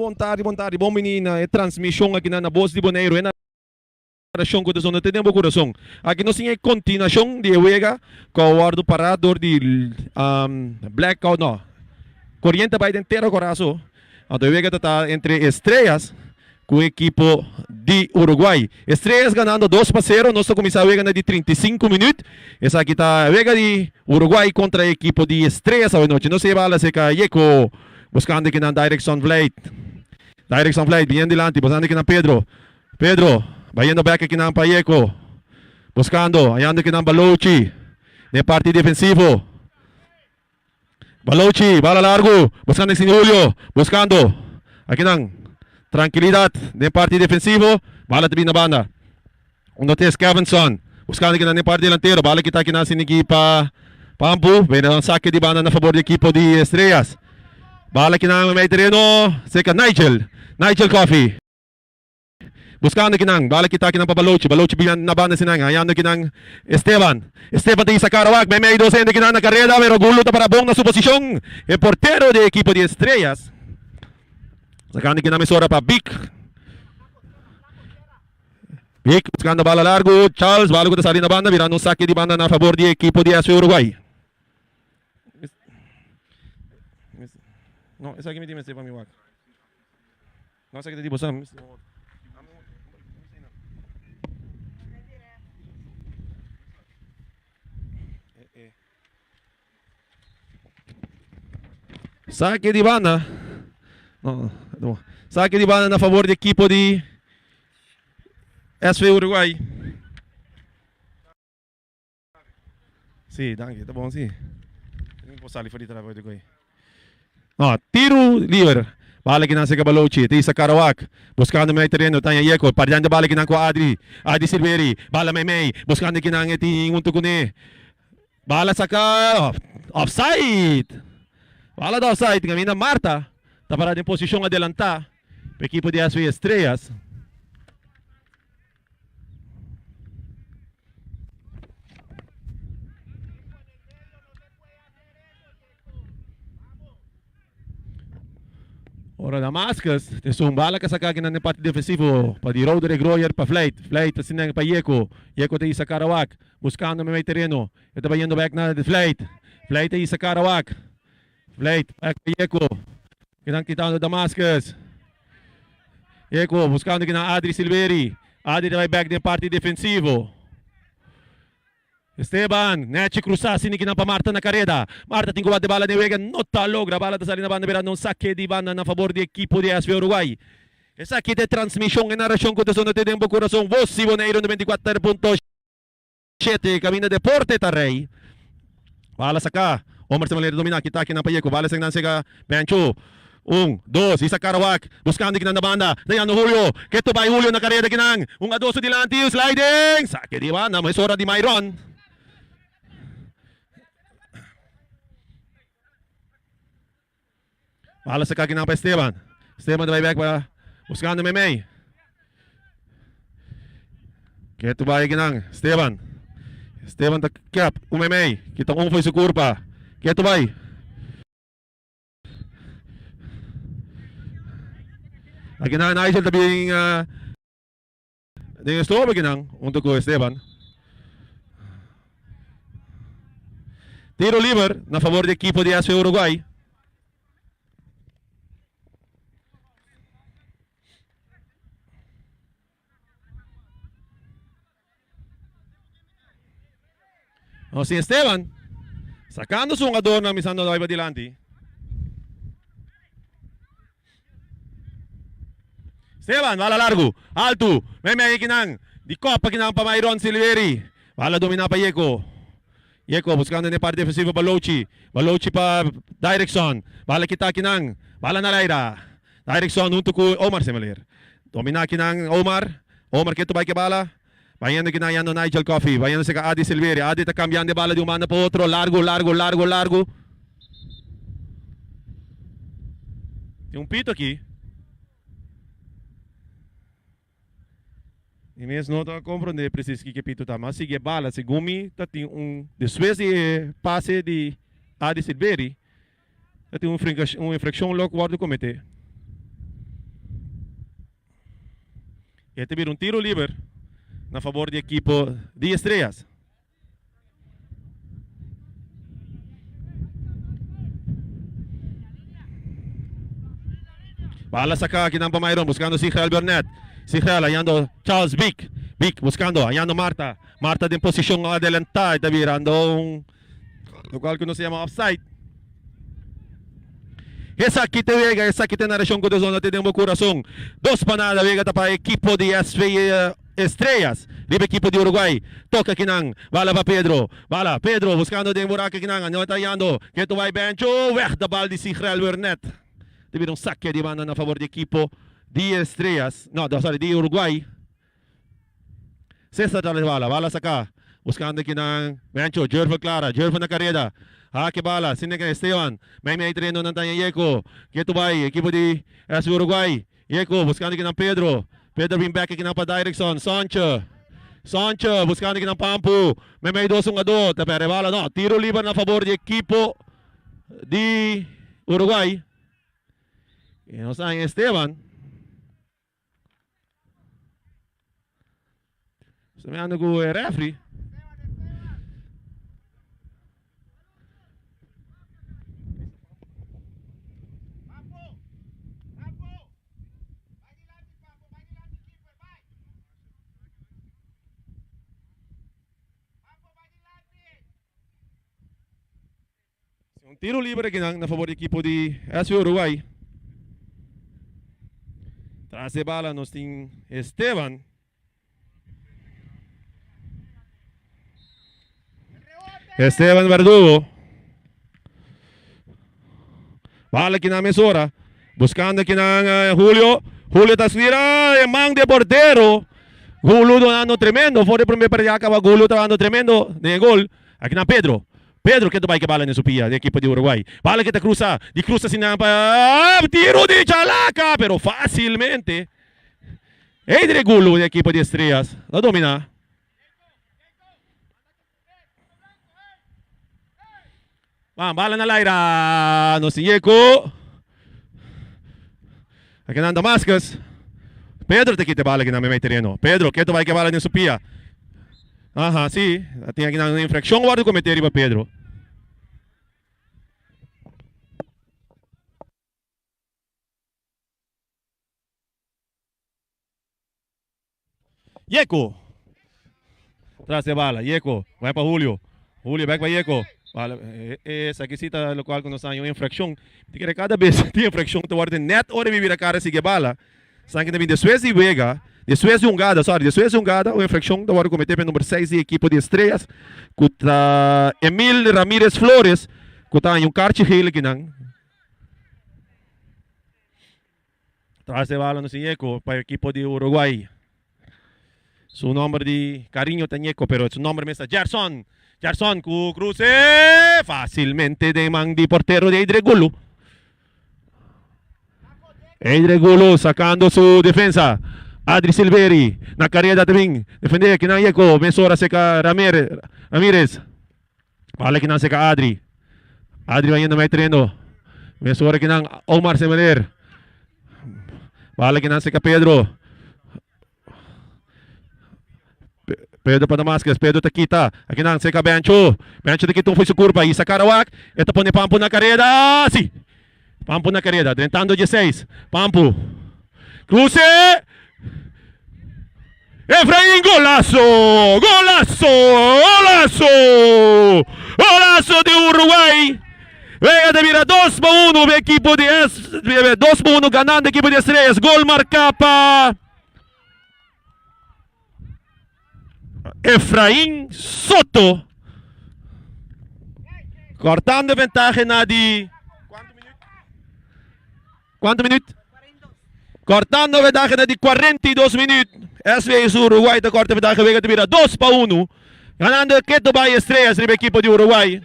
Bon tardi, bon tardi, bon bini na e transmishon aki na na Bos di Boneiru, e narashon ku ta zona te den bo kurason. Aki nos tin e kontinuashon di e wega ku a wòrdu pará dor di blackout, no, koriente a bai den tera koraso. Anto e wega ta ta entre Estrellas ku e ekipo di Uruguay. Estrellas ganando 2-0, nos ta kuminsá wega na di 35 minüt. Esaki ta wega di Uruguay kontra e ekipo di Estrellas awe nochi. Nos e bala serka Yeko. Buscando kinan Direction Vlijt. Direction Vlijt bien dilanti buscando kinan Pedro. Pedro bayendo bek kinan Payeco. Buscando hayando kinan Balouchi den parti defensivo. Balouchi bala largo buscando sin Julio. Buscando akinan tranquilidad den parti defensivo. Bala ta bin na banda. Uno ta es Kevinson. Buscando kinan den parti delantero. Bala kita kinan sin ekipa pa Pampu. Bene dan sake di banda na favor di ekipo di Estrellas. Bala kinan mei tereno. Cerca Nigel. Nigel Coffee. Buscando kinan. Bala kita kinan pa Balochi. Balochi bian na banda sinan. Hayando kinan Esteban. Esteban ta isa Karawak. Mei mei dos hende kinan na carrera. Pero Gulu ta para bon na su posicion. E portero di ekipo di Estrellas. Sacando kinan mesora pa Big. Vic buscando bala largo. Charles, bala cu ta sali na banda, birando un saque di banda na favor di equipo di SV Uruguay. No, esaki mi tin mester pa mi wak. No, esaki ta di boso. Saque di banda. No, no. Saque di banda na favor di equipo di SV Uruguay. Sí, danki. Ta bon, sí. Mi por sali for di trabajo di No, tiro liber. Bala kinan seka Balochi, ta isa Karawak. Buscando mei terreno, Tanya Yeko. Pardiando bala kinan ku Adri. Adri Silveri. Bala mei mei. Buscando kinan e tin hunto kuné. Bala saka offside. Bala ta offside. Caminda Marta ta para den posicion adelanta pa ekipo di SV Estrellas. Ora Damascus te un bala que saca na parte defensivo pa di Roderick Royer pa Vlijt. Vlijt asina pa Yeko. Yeko te isa Karawak. Buscando mei tereno. E ta bayendo back na Vlijt. Vlijt te isa Karawak. Vlijt back pa Yeko. Kinan kitando Damascus. Yeko buscando kinan Adri Silveri. Adri ta bay back den parte defensivo. Esteban, nechi cruzá asina kinan pa Marta na careda. Marta tin cu bate bala den wega, no ta logra. Bala ta sali na banda birando un sake di banda na fabor di ekipo di SV Uruguay. Esaki ta e transmision, e narracion cu ta sona te den bo curason. Voz di Boneiru 94.7, caminda deporte ta rey. Bala saca, Omar Semalera domina, kita kinan pa Yeko. Bala esnan sega Bencho. Un, dos, Isa Karawak, buscando kinan na banda, Dayano Julio, keto bay Julio na careda kinan, un a dos su dilanti, sliding, sake di banda, mas ora di Myron. Bala saca kinan pa Esteban, Esteban ta bay bek pa buscando Memey. Keto bay kinan, Esteban, Esteban ta kep un Memey, kita un fo'i su curpa, keto bay. Akinan Nigel ta bin den e strobe akinan hunto ku Esteban. Tiro liber na favor di ekipo di SV Uruguay. Nos tin Esteban sacando su hungadornan misando dai pa dilanti. Esteban bala largo, alto, mei mei kinan, di kopa kinan pa Myron Silveri. Bala domina pa Yeko. Yeko buscando den e parti defensivo pa Louchi. Balouchi pa Direcson. Bala kita kinan, bala na Laira. Direcson hunto cu Omar Semeleer. Domina kinan Omar. Omar ketu bai ke bala. Bayendo kinan yando Nigel Coffey. Bayendo cerca Adi Silveria. Adi ta cambiando e bala di un banda pa otro. Largo, largo, largo, largo. Tin un pito aki. Mi mes no ta comprende precies kiko e pito ta. Ma sigui e bala. Segun mi ta tin un despues di e pase di Adi Silveri ta tin un infraccion lo cu wordo comete. E ta bira un tiro liber na fabor di ekipo di Estrellas. Bala saca akinan pa Myron buscando Sigrel Burnett. Sigrel hallando Charles Big. Big buscando hallando Marta. Marta den posicion adelanta y ta birando un locual cu nos ta yama offside. Esaki ta wega, esaki ta narashon ku ta zona te den bo kurason. Dos pa nada wega ta pa ekipo di SV Estrellas riba ekipo di Uruguay. Toka kinan, bala pa Pedro. Bala, Pedro buskando den buraka kinan, no ta yando. Ketu bai Bencho, weg da bal di Sigrel Wernet. Ta bira un sake di banda na fabor di ekipo di Estrellas, no, sorry, di Uruguay. Cesar ta bala, bala saca, buscando kinan Mencho, Jurven Clara, Jurven na careda, hake bala, sin den Esteban, mei mei tereno nan taña Yeko, ketu bay, ekipo di SV Uruguay, Yeko buscando kinan Pedro, Pedro bin bek kinan pa Dairekson, Sonche, Sonche buscando kinan Pampu, mei mei dos hungador, ta perde bala, no, tiro liber na fabor di ekipo di Uruguay, y nos taña Esteban. Sta mirando ku e refri. Un tiro libre akinan na favor di ekipo di SV Uruguay. Tras e bala nos tin Esteban. Esteban Verdugo. Bala akinan mesora. Buscando akinan eh, Julio. Julio ta sfira e man de portero. Julio donando tremendo. For de primer partida acaba Julio trabajando tremendo den gol. Akinan Pedro. Pedro ke ta bai ke bala den su pia di ekipo di Uruguay. Bala ke ta krusa, di krusa asina pa tiro di Chalaca, pero facilmente Edre Gulu di ekipo di Estrellas ta domina. Ban, bala na laira, nos tin Yeko. Akinan Damascus. Pedro ta kita bala akinan meimei tereno. Pedro ke ta bai ke bala den su pia. Aha, si. Tin akinan un infraccion wordo comete riba Pedro. Yeko. Tras de bala, Yeko. Bai pa Julio. Julio bek pa Yeko. Bala, eh, eh, esaki si ta locual cu nos haña un infraccion. Ti kere cada bes tin infraccion ta wordo net ora mi bira cara sigui bala. San ta bin despues di wega, despues di hungada, sorry, despues di hungada un infraccion ta wordo comete pa e number 6 di ekipo di Estrellas cu ta Emil Ramirez Flores cu ta haña un karchi geel akinan. Tras e bala nos tin Ñeco pa e ekipo di Uruguay. Su nomber di cariño ta Ñeco, pero su nomber mes ta Gerson. Gerson cu cruce facilmente den man di portero di Edre Gulu. Edre Gulu sacando su defensa. Adri Silveri na careda también. Defende akinan Ñeco. Mesora seca Ramírez. Ramírez. Bala kinan seca Adri. Adri va yendo mei tereno. Mesora kinan Omar Semeler. Bala kinan seca Pedro. Pedro pa Damascus. Pedro ta kita. Akinan seca Bencho. Bencho ta kita un foi su curpa. Isa Karawak. E ta pone Pampu na careda. Si. Pampu na careda. Drentando 16. Pampu. Cruce. Efraín golazo, golazo, golazo, golazo di Uruguay. Wega ta bira 2 pa 1 e equipo di S 2 pa 1 ganando equipo di Estrellas. Gol marca pa Efraín Soto. Cortando ventaja na di Cuanto minuut? Cortando ventaja na di 42 minuut. SV Uruguay ta corta ventaja wega ta bira 2 pa 1. Ganando Keto Bay Estrellas riba equipo di Uruguay.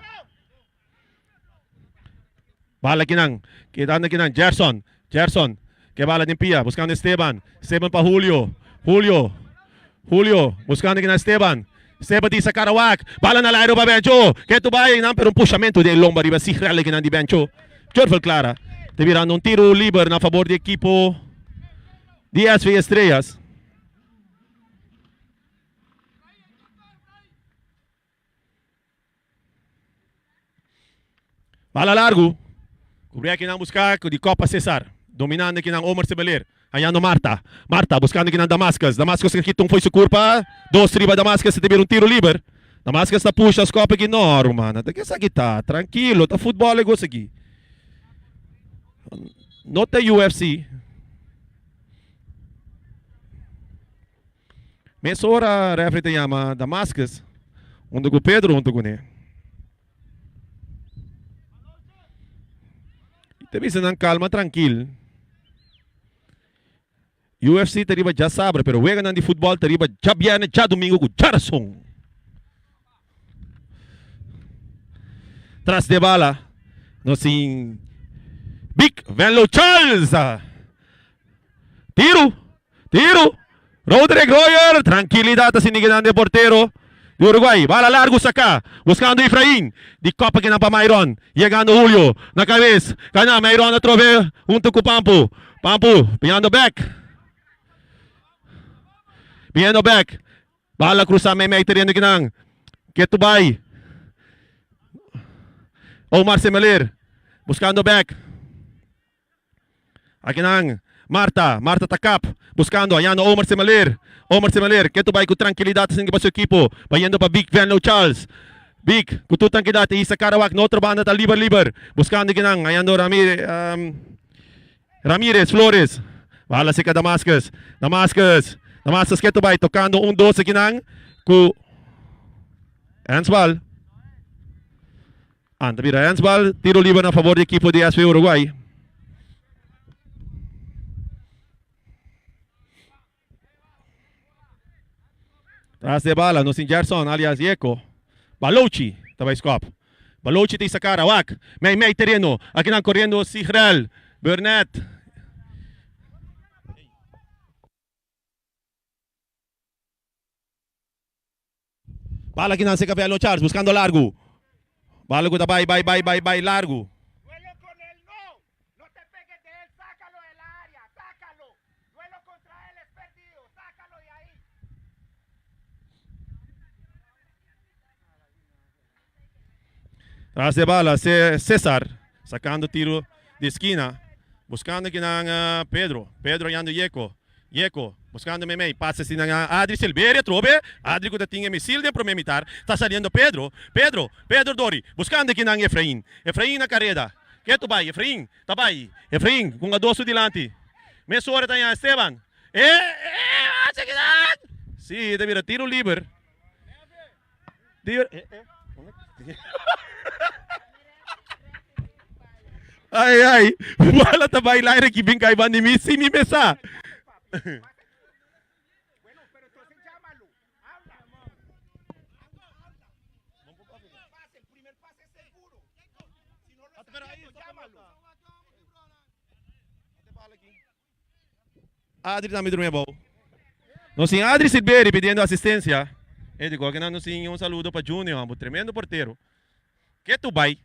Bala kinan, quedando kinan Gerson, Gerson, que bala den pia, buscando Esteban, Esteban pa Julio, Julio, Julio, buscando kinan Esteban, Esteban di sacar awak, bala na lairo pa Bencho, Keto Bay nan pero un pushamento de lomba riba Sigrale kinan di Bencho. Jorvel Clara ta birando un tiro liber na favor di equipo di SV Estrellas. Bala largu. Kubri akinan buska ku di Copa Cesar. Dominando akinan Omar Sebeler. Hayando Marta. Marta buskando akinan Damascus. Damascus ta kita un foi su kurpa. Dos riba Damascus ta bira un tiro liber. Damascus ta pusha skop aki. No ruman. Ta esaki ta. Trankilo. Ta futbol e gos aki. No ta UFC. Mesora refri ta yama Damascus huntu ku Pedro huntu kuné. I ta bisa nan kalma trankil. UFC ta riba djasabra pero weganan di futbòl ta riba djabièrnè, djadumingu ku djarason. Tras de bala nos tin Big Venlo Charles. Tiru! Tiru! Roderick Royer! Trankilidat ta sinti kinan den portero di Uruguay. Bala largu saká. Buskando Efrain. Di kòp kinan pa Myron. Yegando Julio. Na kabes. Kana Myron atrobe huntu ku Pampu. Pampu biando bèk. Biendo bèk. Bala krusa meimei tereno kinan. Ketu bai. Omar Semelir. Buskando bèk. Akinan Marta, Marta ta kap, buskando hayando Omar Semeler, Omar Semeler ke tu bai ku trankilidat asin pa su ekipo, bayendo pa Big Venlo Charles, Big ku tur trankilidat e hisa kara wak na otro banda ta liber liber, buskando akinan hayando Ramire Ramirez Flores, bala seka Damascus, Damascus, Damascus ke tu bai tokando un dos akinan ku handsbal. Anta bira handsbal, tiro liber na favor di ekipo di SV Uruguay. Tras de bala, nos tin Gerson alias Yeko. Balochi ta bai skop. Balochi ta isa kara, wak. Mei mei tereno. Akinan koriendo Sigrel, Burnett. Bala kinan seca Velo Charles buscando largo. Bala cu ta bay bay bay bay bay largo. Duelo con él no, no te pegues de él, sácalo de la área, sácalo. Duelo contra él es perdido, sácalo de ahí. Tras de bala Cesar sacando tiro di esquina buscando kinan Pedro, Pedro yando Yeko. Yeko, buskando meimei, pasa asina na Adri Silveria atrobe, Adri ku ta tin e misil den prome mitar, ta saliendo Pedro, Pedro, Pedro Dori, buskando kinan Efrain, Efrain na kareda, ketu bai, Efrain, ta bai, Efrain, ku un ados su dilanti, mesora ta haña Esteban, e, e, haci kinan! Si, ta bira tiro liber, tiro, e, e, Ai ai, bala ta bai laire ki bin kai bandi mi si mi mesa. Adri tambe drumi abou. Nos tin Adri Silveri pidiendo asistencia. E di cualke nan nos tin un saludo pa Junior, amo tremendo portero. Ke tu bai?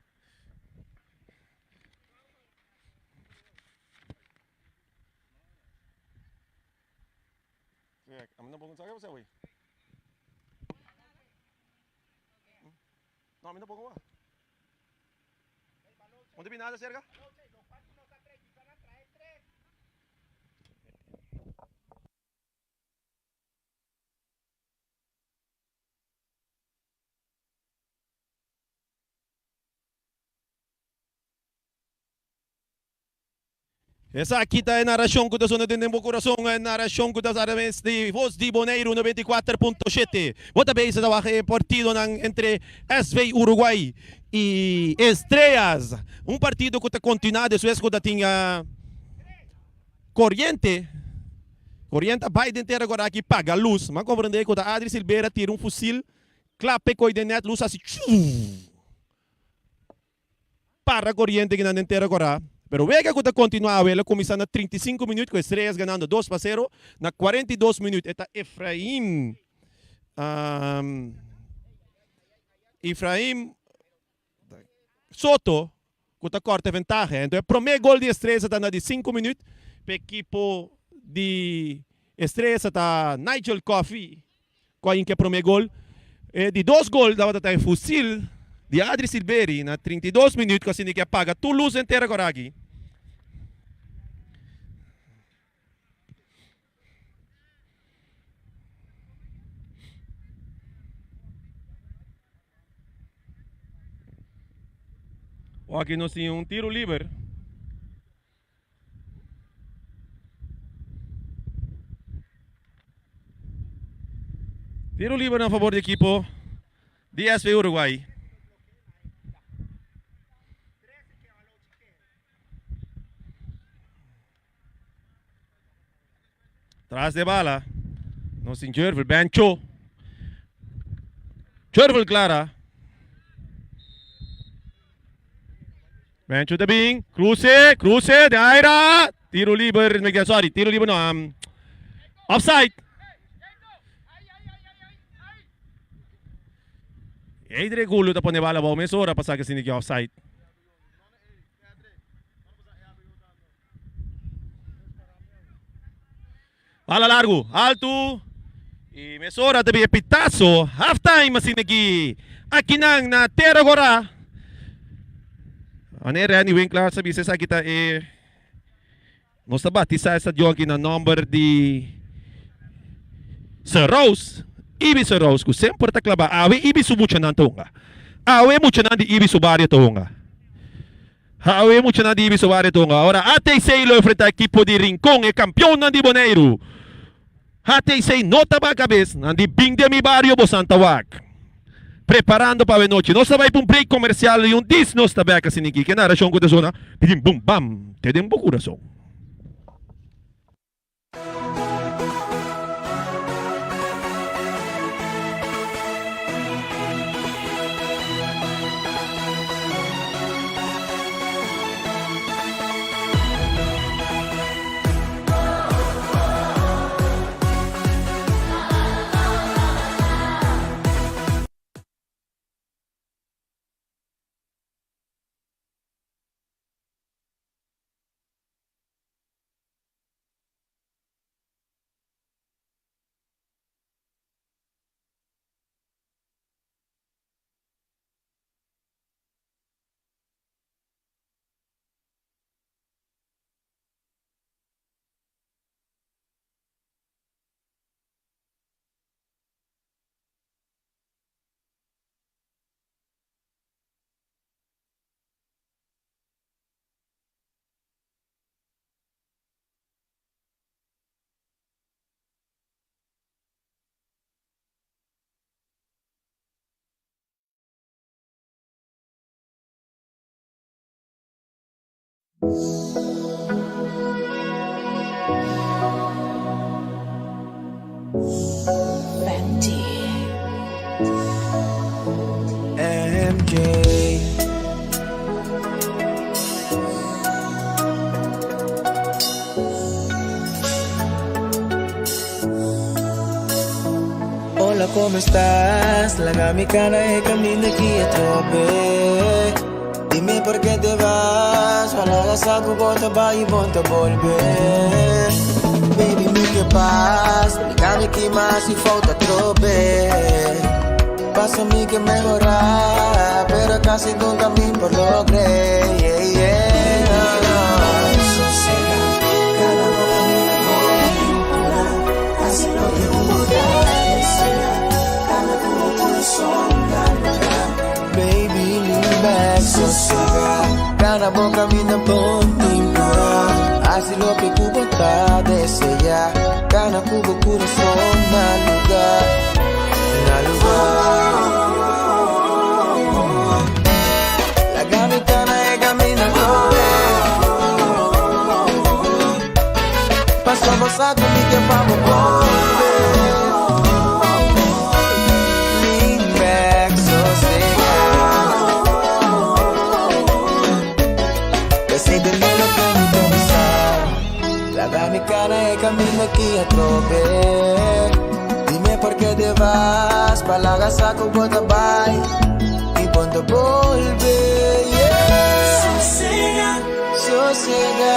No, mi no pongo wa. No te nada cerca? Esaki ta e narashon ku ta sona den den bo kurason, e narashon ku ta sa mes di Voz di Boneiru 94.7. Bo ta bezig ta wak e partidonan entre SV Uruguay i Estrellas. Un partido ku ta kontinuá despues ku ta tin koriente. Koriente a bai den tera ku aki paga lus. Mi a komprendé ku ta Adri Silvera tira un fusil, klap e koi den net, lus hasi chuuw. Para koriente kinan den tera kora. Pero wega ku ta kontinuá awe el a kuminsá na 35 minüt ku Estrellas ganando 2-0. Na 42 minüt e ta Efraim Efraim Soto ku ta kòrta e ventaha. Enton e promé gol di Estrellas a ta na di 5 minüt pa ekipo di Estrellas a ta Nigel Coffey ku a hinka e promé gol. E di dos gol tabata ta e fusil. Di Adri Silveri na 32 minuut ku asina ke a paga tur lus den tera kora aki. Aki nos tin un tiro liber. Tiro liber na favor di ekipo di SV Uruguay. Tras de bala, nos tin Jervil Bencho. Jervil Clara. Bencho ta bin, cruce, cruce de aira. Tiro liber, sorry, tiro liber no, offside. Edre Gulo ta pone bala bou mesora pa sa ke sinti ki offside. Bala largu, altu y mesora ta bin e pitazo. Half time asina aki akinan na Tera Gora. Wanneer Randy Winkler sa bisa esaki ta e nos ta batisa e stadion aki na nomber di Sir Rose, Ibi Sir Rose ku semper ta klaba awe Ibi su muchanan ta hunga. Awe muchanan di Ibi su bario ta hunga. Awe muchanan di Ibiso Barrio Tonga. Ora ATC lo enfrenta ekipo di Rincon, e kampionnan di Boneiru. ATC no ta baha kabes, nan di bin den mi bario bosan ta wak. Preparando pa awe nochi. Nos ta bai pa un break komersial i un dis nos ta bek asina aki. Ke narashon ku ta sona bim bum bam te den bo kurason. Hola, ¿cómo estás? Laga mi cara e camina aki atrobe. Dime por qué te vas. Palabra sa ku bo ta bai i bo ta bolbe. Baby, mi ke pas. Splika mi ki mas i falta atrobe. Paso mi ke mehorá, pero casi nunca mi por logr'é. Yeah, yeah. Sosega, cada boca mi na Hasi loke bo ta desea, cada bo corazón ta lugar. Baby, lean back, sosega, cada boca mi na contimpla. Hasi loke bo ta desea, cada bo corazón na lugar, na lugar. Laga mi cana e camina atrobe. Paso bo sa cu mi ke pa bo bolbe. Lean back, sosega. Esey den mi loke mi ta bisa. Laga mi cana e camina aki atrobe. Dime por qué te vas, pa laga sa cu bo ta bay y bo ta bolbe. Yeah. Sosega, sosega.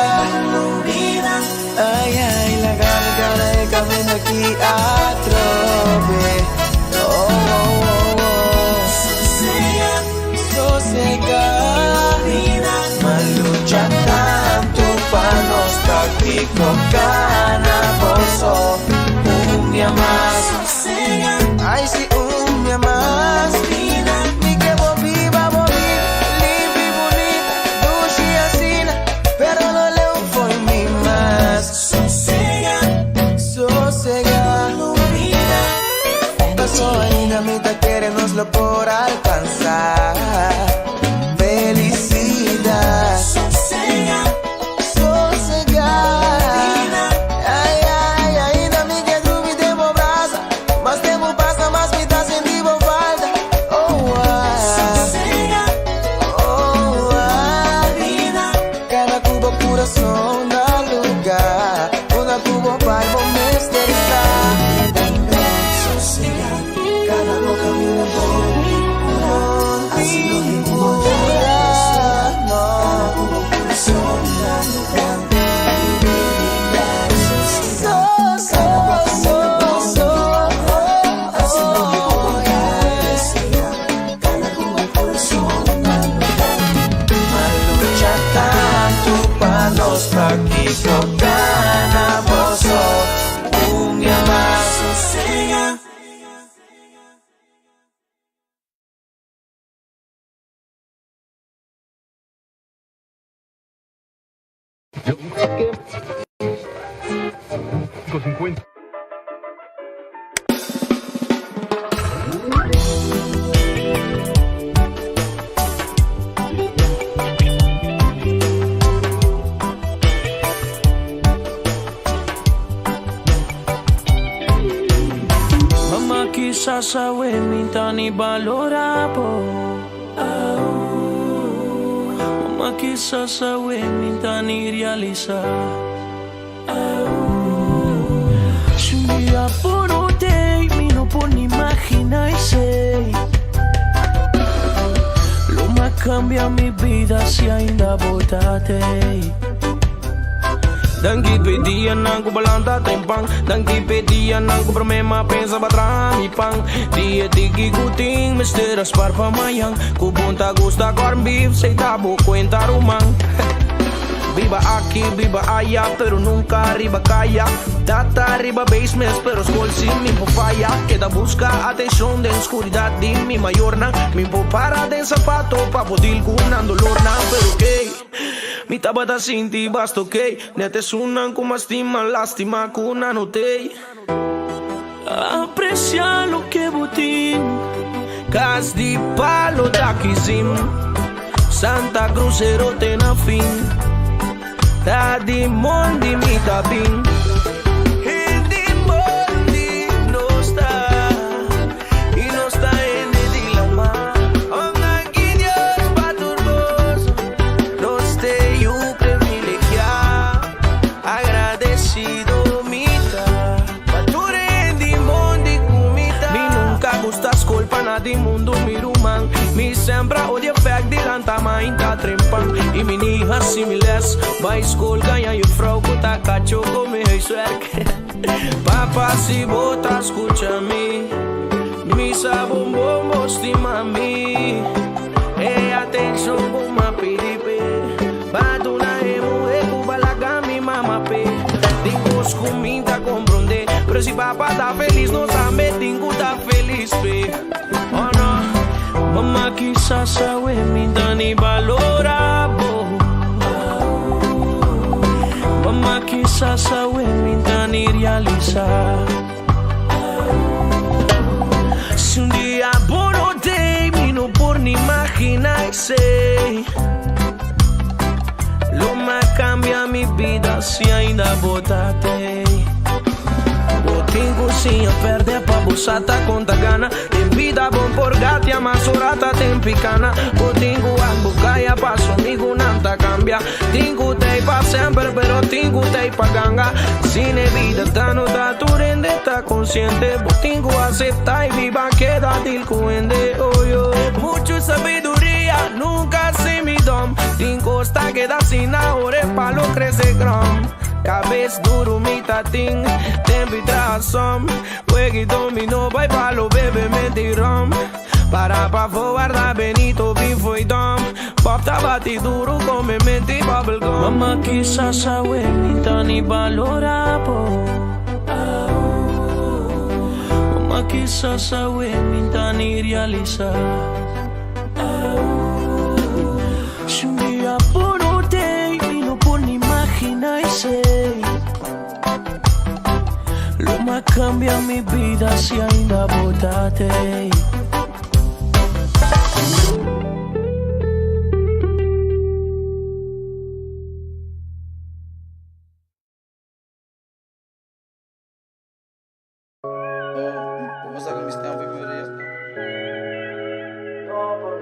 Ay, ay, laga mi cana e camina aki atrobe. Oh, oh, oh, oh. Sosega, lo por alkansá felisidat. Sosegá, sosegá. Ai, ai, ainda mi ke drumi den bo brasa. Mas tempu pasa, mas mi ta sinti bo falta. Oh, ah. Sosegá, oh, ah. Kana ku bo kurason na lugá. Unda ku bo bai bo mester sa. Sosegá, kana bo kaminda bon di kura. Kana ku bo kurason na lugá. So, so, so, so, oh, yeah. Kana ku bo kurason na lugá. M'a lucha tantu pa nos pakiko gana boso un dia mas. Sosegá. Mama kisas awe mi n' ta ni balorá bo. Mama, kisas awe mi n' ta ni realisá. Si un dia bo no t'ei, mi no por ni imaginá esei. Lo m'a kambia mi bida si ainda bo t'ei. Danki p'e dianan ku b'a lanta trempan. Danki p'e dianan ku promé m'a pensa b'a traha mi pan. Di e tiki ku tin mester a spar pa mañan. Ku bo n' ta gusta corn beef, esei ta bo kuenta ruman. Biba aki, biba aya, pero nunka riba kaya. Tata riba basement, pero skol si mi por faya. Keda buska atenshon den skuridat di mi mayornan. Mi por para den sapato pa por deal ku nan dolornan. Pero okay, mi tabata sinti basta okay. Net esunnan ku m'a stima, lastima ku nan no t'ei. Apresiá loke bo tin. Kas di palo daki zim. Santa Cruz ero te na fin. Ta di mondi mi ta bin. Hende mondi nos ta. I nos ta hende di laman. Danki Dios pa tur boso. Nos ta yu privilegiá. Agradesido mi ta. Pa tur hende mondi ku mi ta. Mi nunka gusta skol pa nada di mundu mi ruman. Mi semper a odia fek di lanta mainta trempan. I mi ni hasi mi les. Bai skol gaña juffrouw ku ta kacho kome huiswerk. Papa, si bo ta skucha mi. Mi sa bon bon bo stima mi. E atenshon ku m'a pidi pe. B'a duna e muhé ku b'a laga mi mama pe. Tin kos ku mi ta komprondé. Pero si papa ta felis nos tambe tin ku ta felis pe. Oh no. Mama, kisas awe mi n' ta ni balorá bo. Mama, kisas awe mi n' ta ni realisá. Si un dia bo no t'ei, mi no por ni imaginá esei. Lo m'a kambia mi bida si ainda bo t'ei. Bo tin ku siña pèrdè pa bo sa ta kon ta gana. Den bida bo n' por gatia mas ora ta temp'i kana. Bo tin ku wak bo kaya paso amigunan ta kambia. Tin ku t'ei pa semper pero tin ku t'ei pa ganga. Asina e bida ta, no ta tur hende ta konsiente. Bo tin ku aseptá i biba keda deal ku hende. Oh yo. Muchu sabiduria nunka hasi mi dòm. Tin kos ta keda asina ora e palo krese krom. Kabes duru mi ta tin, temp'i traha som. Weg'i dominó bai palo bebe menti rom. Para pafó warda Benito bin fo'i dom. Pop ta bati duru kome menti bubble gum. Mama, kisas awe mi n' ta ni balorá bo. Mama, kisas awe mi n' ta ni realisá. Si un dia bo no t'ei, mi no por ni imaginá esei. Lo m'a kambia mi bida si ainda bo t'ei.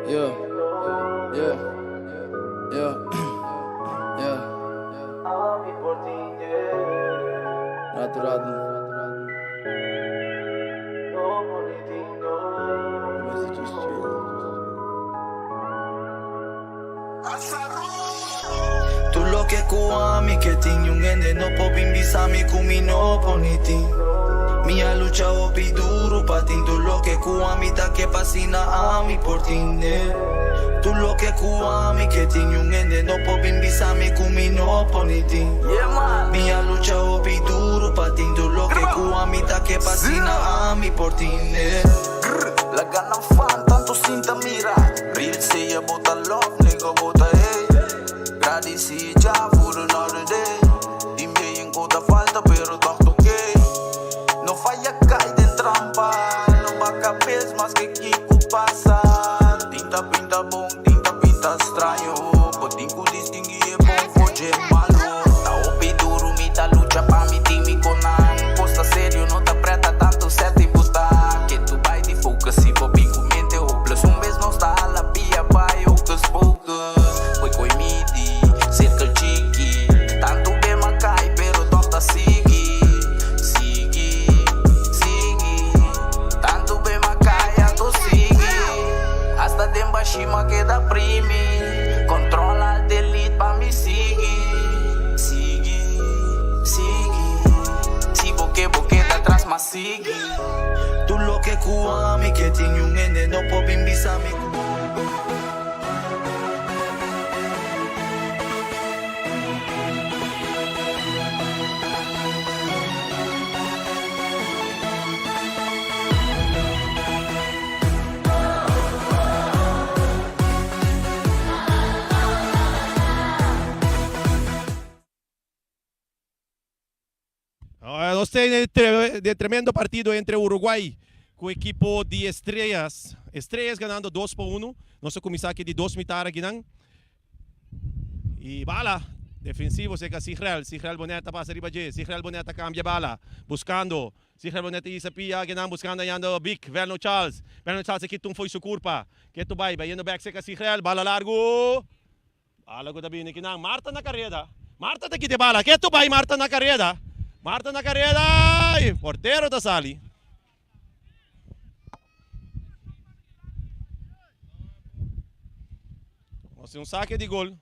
Yeah, yeah, yeah, yeah. Rato rato. Tur loke ku ami ke tin niun hende no por bin bisa mi ku mi no por ni tin. Mi a lucha hopi duru pa tin tur loke ku ami ta ke pa asina ami por tin, yeah. Tur loke ku ami ke tin niun hende no por bin bisa mi ku mi no por ni tin. Mi a lucha hopi duru pa tin tur loke ku ami ta ke pa asina ami por tin, yeah. Laga nan fan tantu sinta mira. Real sea bo ta love nigga bo ta hate. Gradisi Jah for another day. Di mi ku ta falta pero toch ta okay. No faya kai den trampa. No baka kabes maske kiko pasa. Tin ta pinta bon, tin ta pinta straño. Bo tin ku distingui e bon for dje malo. Ta hopi duru mi ta lucha pa mi tin mi konan. Kos ta serio no ta preta tantu seti bo ta. Ketu bai di focus si bo bin ku mente hopeless. Un bes nos ta hala pia bai hocus pocus. Koi koi midi, cirkel chiki. Tantu be m'a kai pero toch ta sigui. Sigui, sigui. Tantu be m'a kai anto sigui. Hasta den bashi m'a keda primi. Control alt delete pa mi sigui. Sigui, sigui. Si bo ke bo keda atras m'a sigui. Tur loke ku ami ke tin niun hende no por bin bisa mi ku. Nos tin e tremendo partido entre Uruguay ku ekipo di Estrellas. Estrellas ganando dos pa uno. Nos a kuminsá aki di dos mitar akinan. I bala defensivo serka Sigrel. Sigrel Bonet ta pasa riba dje. Sigrel Bonet ta kambia bala buskando. Sigrel Bonet ta hisa pia akinan buskando ayando Big Verno Charles. Verno Charles a kita un fo'i su kurpa. Ketu bai bayendo bek serka Sigrel. Bala largu. Bala ku ta bini kinan. Marta na kareda. Marta ta kita e bala. Ketu bai Marta na kareda. Marta na kareda. I portero ta sali. Nos tin un sake di gol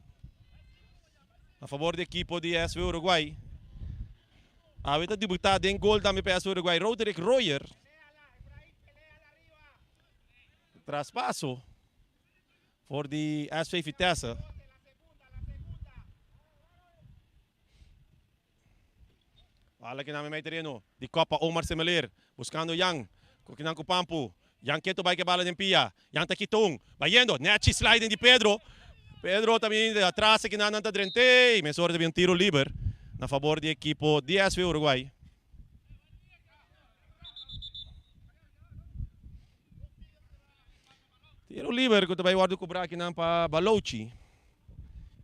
a favor di ekipo di SV Uruguay. Awe ta debuta den gol tambe pa SV Uruguay Roderick Royer. Traspaso for di SV Vitesse. Bala kinan mei tereno di Copa Omar Semeler buscando Jan cu kinan cu Pampu. Jan keto bay ke bala den pia. Jan ta kita un. Bayendo. Nechi sliding di Pedro. Pedro ta bini de atras kinan nan ta drente. Y mesora ta bin un tiro liber na favor di ekipo di SV Uruguay. Tiro liber ku ta bai wòrdu kubrá akinan pa Balochi,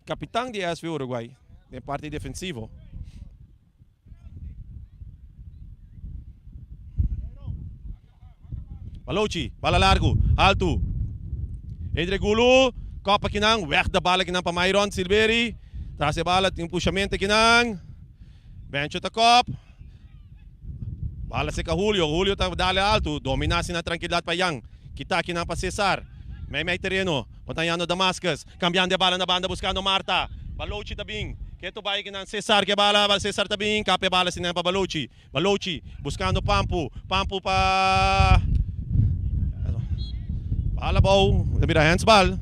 kapitan di SV Uruguay den parti defensivo. Balochi, bala largu, haltu. Edre Gulu, kòp akinan, wèg de bala akinan pa Myron Silveri. Tras e bala tin un pushamentu akinan. Bencho ta kòp. Bala seka Julio, Julio ta dale altu, domina asina trankilidat pa Jan, kita akinan pa Cesar, mei mei tereno, bo ta yando Damascus, kambiando e bala na banda buskando Marta, Balochi ta bin, ketu bai akinan Cesar ke bala, Cesar ta bin, kap e bala asina pa Balochi, Balochi buskando Pampu, Pampu pa bala abou, ta bira handsbal.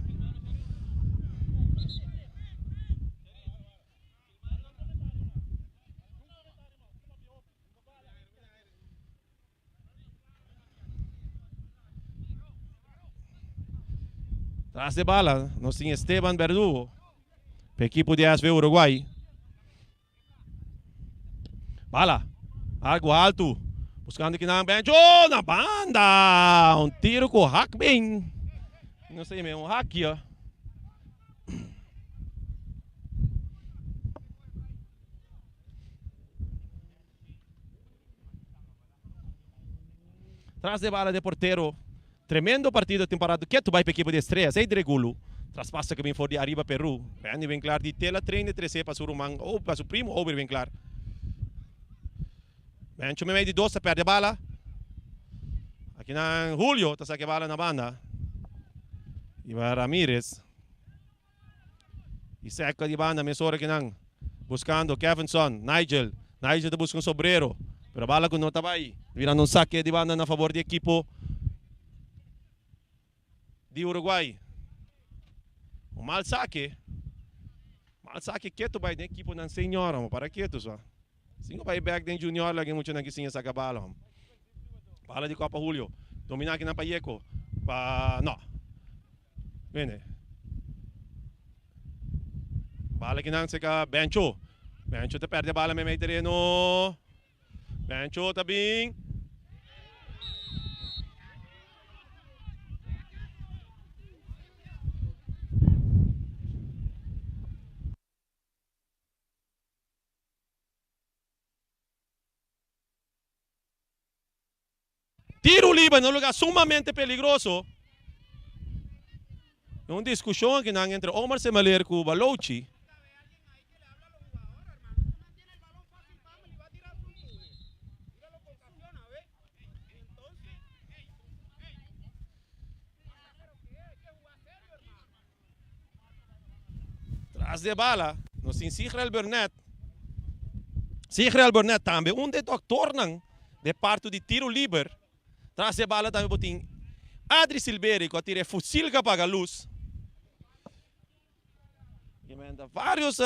Tras de bala nos tin Esteban Verdugo pa ekipo di SV Uruguay. Bala algo alto buscando kinan Bencho na banda un tiro cu hak bin no sé un hakje. Tras de bala de portero. Tremendo partido tin parado ketu bai pa ekipo di Estrellas. Ey Dregulu traspaso ke bin for di ariba Peru. Randy Winklaar di tela train di trese pa su ruman o pa su primo Ober Winklaar. Bencho meimei di dos ta perde bala. Akinan Julio ta saka e bala na banda. Iba Ramirez. Y seca di banda mesora kinan buscando Kevinson, Nigel. Nigel ta busca un sobrero, pero bala cu no ta bay. Mirando un saque di banda na favor di equipo di Uruguay. Un mal saque. Mal saque keto bay den equiponan senior, amo para keto so. Sin cu bay bek den junior laga e muchanan ki siña saca bala. Bala di Copa Julio. Domina akinan pa Yeko. Pa no. Bene. Bala akinan cerca Bencho. Bencho ta perde bala meimei tereno. Bencho ta bin. Tiru liber na un lugar sumamente peligroso. Un discusion akinan entre Omar Semeleer cu Balochi. Tras di e bala nos tin Sigrel Burnett. Sigrel Burnett tambe un di e doktornan di e parto di tiro liber. Tras di e bala tambe bo tin Adri Silberi ku a tira e fusil ku a paga lus. Varios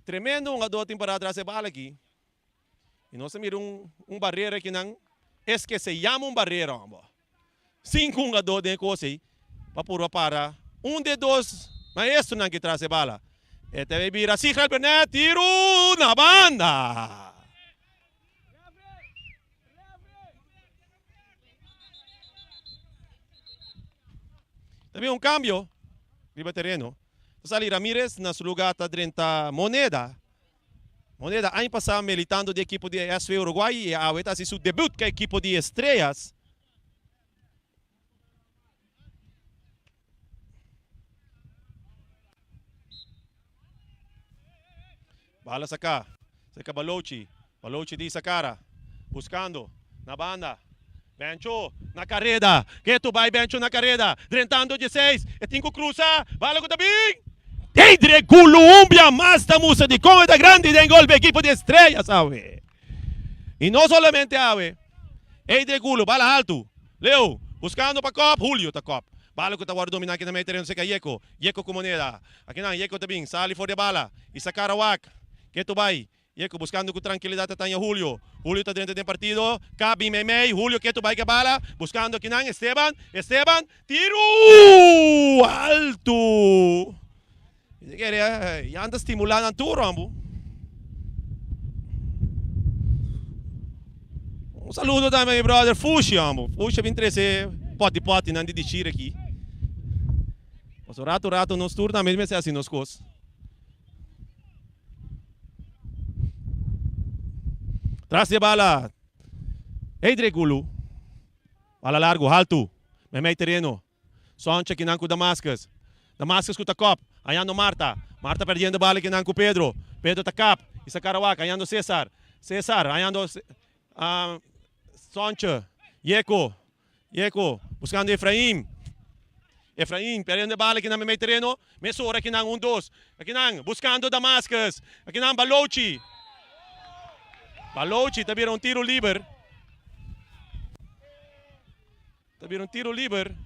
tremendo hungadó tin pará tras e bala aki. Y nos a mira un un barrera akinan, es ke se yama un barrera hombo. Sinku hungadó den e kos ei pa purba para un di e dos maestronan ki tras e bala. E ta bay bira Sigrel Bernet, tiru na banda! Ta bin un kambio riba tereno. Ta sali Ramirez, na su lugar ta drenta Moneda. Moneda aña pasá militando di ekipo di SV Uruguay i awe ta hasi su debut ku ekipo di Estrellas. Bala saká, serka Balochi, Balochi di Sakara, buskando na banda, Bencho na kareda, ketu bai Bencho na kareda, drentando dieseis, e tin ku krusa, bala ku ta bin! Deidre Culumbia mas ta mustra di kon e ta grandi den gol pa ekipo di Estrellas awe. I no solamente awe, Eidre Gulu, bala haltu, Leo, buskando pa kòp, Julio ta kòp. Bala ku ta wòrdu dominá kina mei tereno serka Yeko, Yeko ku moneda. Akinan Yeko ta bin, sali for di e bala, i Sakara wak, ketu bai, Yeko buskando ku trankilidat ta taña Julio. Julio ta drenta den partido. Ka bin meimei. Julio ketu bai ke bala. Buskando akinan Esteban. Esteban. Tiru! Altu! Mi ta kere Jan ta stimula nan tur hombu. Un saludo tambe mi brother Fushi hombu. Fushi a bin trese poti poti nan di dishir aki. Pasobra rato rato nos tur tambe mester hasi nos kos. Tras di e bala, Heidrek Gulu. Bala largu, haltu, meimei tereno. Soncha kinan ku Damascus. Damascus ku ta kòp, hañando Marta. Marta perdiendo bala kinan ku Pedro. Pedro ta kap, i sa Karawak hañando Cesar. Cesar hañando Soncha. Yeko. Yeko buskando Efraim. Efraim perdiendo e bala kinan meimei tereno. Mesora kinan un dos. Akinan buskando Damascus. Akinan Balochi. Balochi ta bira un tiro liber. Ta bira un tiro liber.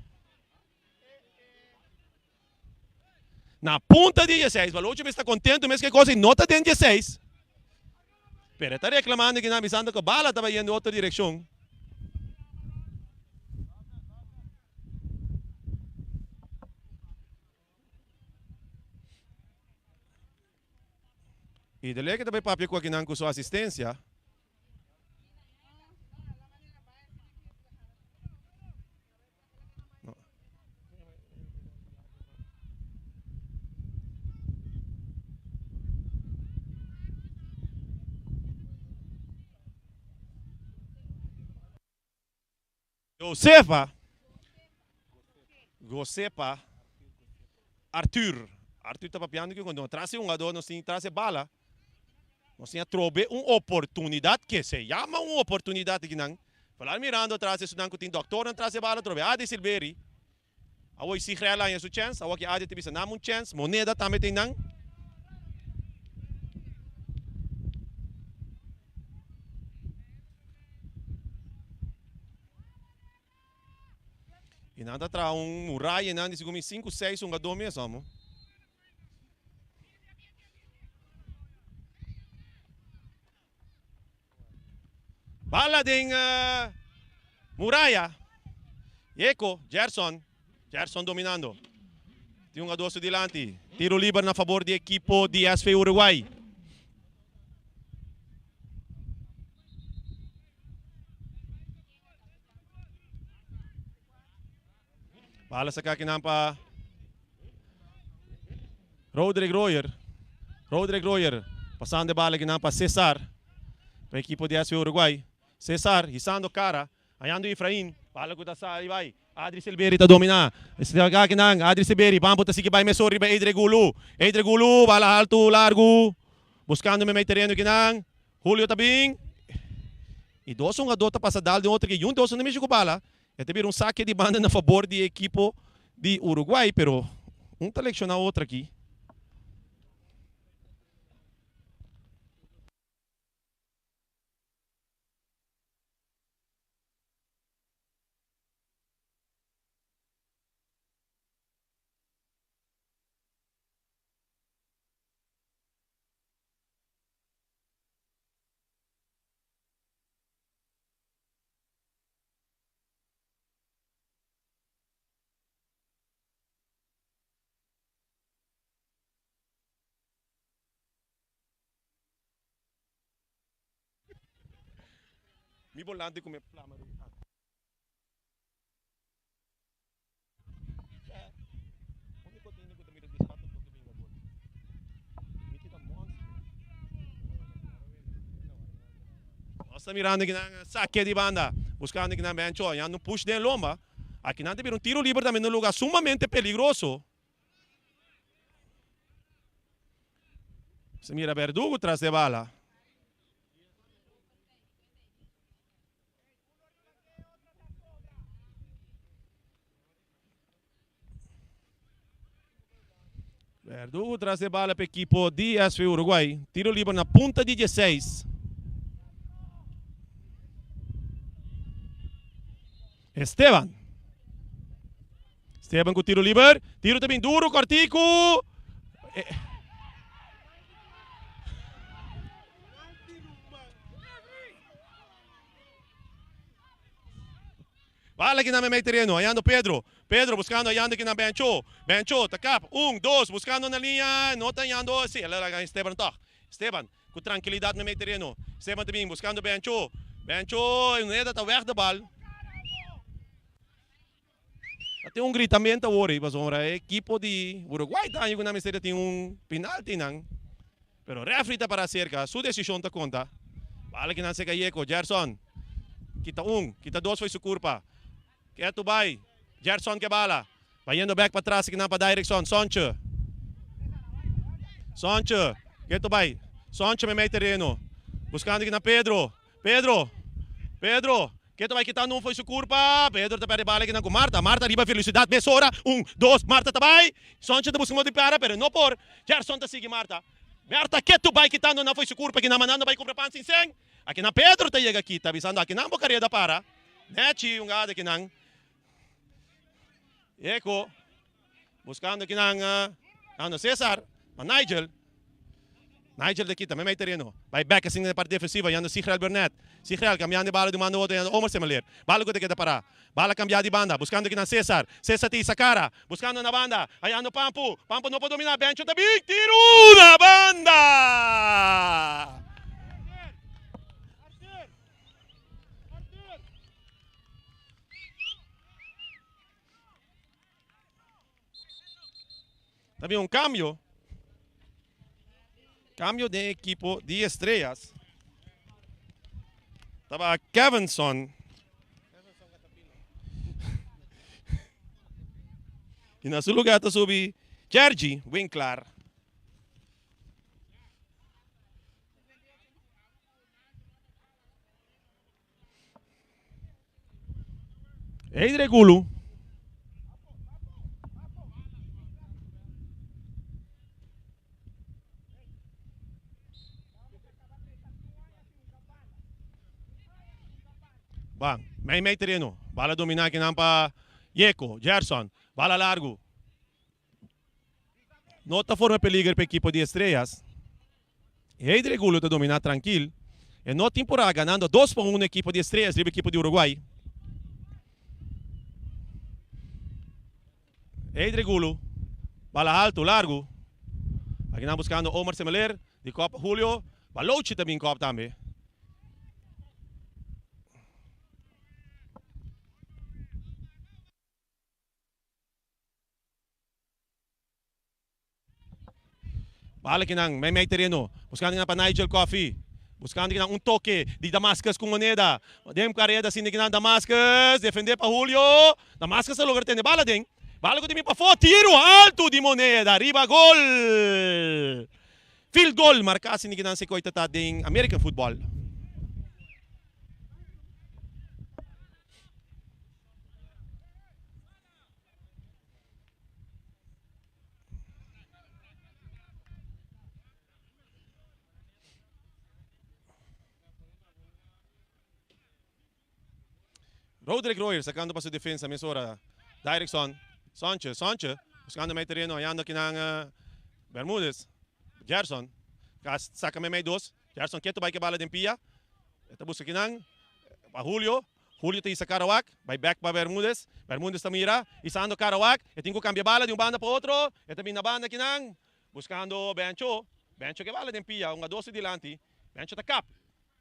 Na punta di dieseis, Balochi mester ta contento mes ke cosa y no ta den dieseis. Pero e ta reclamando kinan bisando cu bala ta bayendo otro direccion. Y de ley ta bay papia cu akinan cu su asistencia. Josefa, Gosepa, Arthur. Arthur ta papiando cu cuando tras e hungador nos tin tras e bala, nos tin atrobe un oportunidad que se yama un oportunidad akinan. Falal mirando tras esunnan cu tin doctornan tras e bala atrobe Adi Silveri. Awor Sigrel a haña su chèns, awor ki Adi ta bisa nan un chèns, Moneda tambe ta einan. I nan ta traha un muraya einan di segun mi sinku seis hungadó mes amo. Bala den muraya. Yeko, Gerson. Gerson dominando. Tin hungador su dilanti. Tiro liber na fabor di ekipo di SV Uruguay. Bala saca akinan pa Roderick Royer. Roderick Royer pasando e bala akinan pa Cesar. Pa ekipo di SV Uruguay. Cesar hisando cara. Hayando Efrain. Bala cu ta sali bay. Adri Silveri ta domina. Saca akinan Adri Silveri. Bambo ta sigui bay mesor riba Edre Gulu. Edre Gulu bala alto largo. Buscando memey tereno akinan. Julio ta bin. Y dos hungador ta pasa dal den otro ke yun dos no mishi cu bala. E ta bira un sake di banda na fabor di e ekipo di Uruguay, pero un ta lecciona otro aki. Mi bolante ku mi plama di. Nos ta mirando kinan sake di banda, buscando kinan Bencho, yando un push den lomba. Akinan ta bira un tiro liber tambe na un lugar sumamente peligroso. Se mira Verdugo tras de bala. Verdugo tras e bala pa ekipo di SV Uruguay. Tiro liber na punta di dieseis. Esteban. Esteban ku tiro liber. Tiro ta bin duro, kortiku. Bala ki na meimei tereno, hayando Pedro. Pedro buscando hayando ki na Bencho. Bencho ta kap, un, dos, buscando na liña, no ta hayando, si, el a laga Esteban tog. Esteban, cu trankilidad meimei tereno. Esteban ta bin buscando Bencho. Bencho, Neda ta weg de bal. Ta tin un gritamento awor ei pasobra e ekipo di Uruguay ta haña ku nan mester a tin un penalti nan. Pero refri ta para serka, su desishon ta konta. Bala ki nan seka Yeko, Gerson kita un, kita dos fo'i su kurpa. Ketu bai, Gerson ke bala. Bayendo bek patras ki nan pa Dairekson, Sontje. Sontje, ketu bai. Sontje meimei tereno. Buskando ki nan Pedro. Pedro! Pedro! Ke ta bai kitando un fo'i su kurpa? Pedro ta perde bala kinan ku Marta. Marta riba velosidad mesora. Un, dos, Marta ta bai! Sonche ta buska modo di para, pero e no por. Gerson ta sigui Marta. Marta ke tu bai kitando nan fo'i su kurpa kinan mandando bai kumpra pan sin sen? Akinan Pedro ta yega kita bisando akinan bo kareda para. Nechi un gada kinan. Eko. Buscando kinan ando Cesar, pa Nigel. Nigel ta kita meimei tereno. Bai bek asina den parti defensiva yando Sigrel Burnett. Sigrel cambiando e bala di un banda otro yando Omar Semeleer. Bala cu ta keda para. Bala cambia di banda buscando kinan Cesar. Cesar ta hisa cara. Buscando na banda. Hayando Pampu. Pampu no por domina. Bencho ta bin. Tiro na banda! Ta bin un cambio. Cambio den equipo di Estrellas. Taba Kevinson. I na su lugá ta subi Jergy Winklaar. Eidre Gulu. Ban, mei mei tereno. Bala dominá kinan pa Yeko, Gerson. Bala largu. No ta forma peliger pa ekipo di Estrellas. Heidre Gulu ta dominá trankil. E no tin por a ganando dos pa uno ekipo di Estrellas riba ekipo di Uruguay. Heidre Gulu, bala haltu, largu. Akinan buskando Omar Semeler di kòp Julio. Balochi ta bin kòp tambe. Bala kinan mei mei tereno. Buskando kinan pa Nigel Coffey. Buskando kinan un toke di Damascus ku moneda. Den kareda sinti kinan Damascus. Defende pa Julio. Damascus a logra tene bala den. Bala ku ta bin pafó. Tiro altu di moneda riba gol. Field goal marká sinti kinan Sekoy ta ta den American football. Roderick Royer sacando pa su defensa mesora. Directson, Sonche, Sonche buscando mei tereno hallando akinan eh, Bermudez. Gerson, saca mei dos. Gerson keto bai ke bala den pia. Ta busca akinan pa Julio. Julio ta hisa Karawak, bai bek pa Bermudez. Bermudez ta mira, hisando Karawak. E tin ku kambia bala di un banda pa otro. E ta bin na banda akinan, buskando Bencho. Bencho ke bala den pia, un a dos dilanti. Bencho ta kap.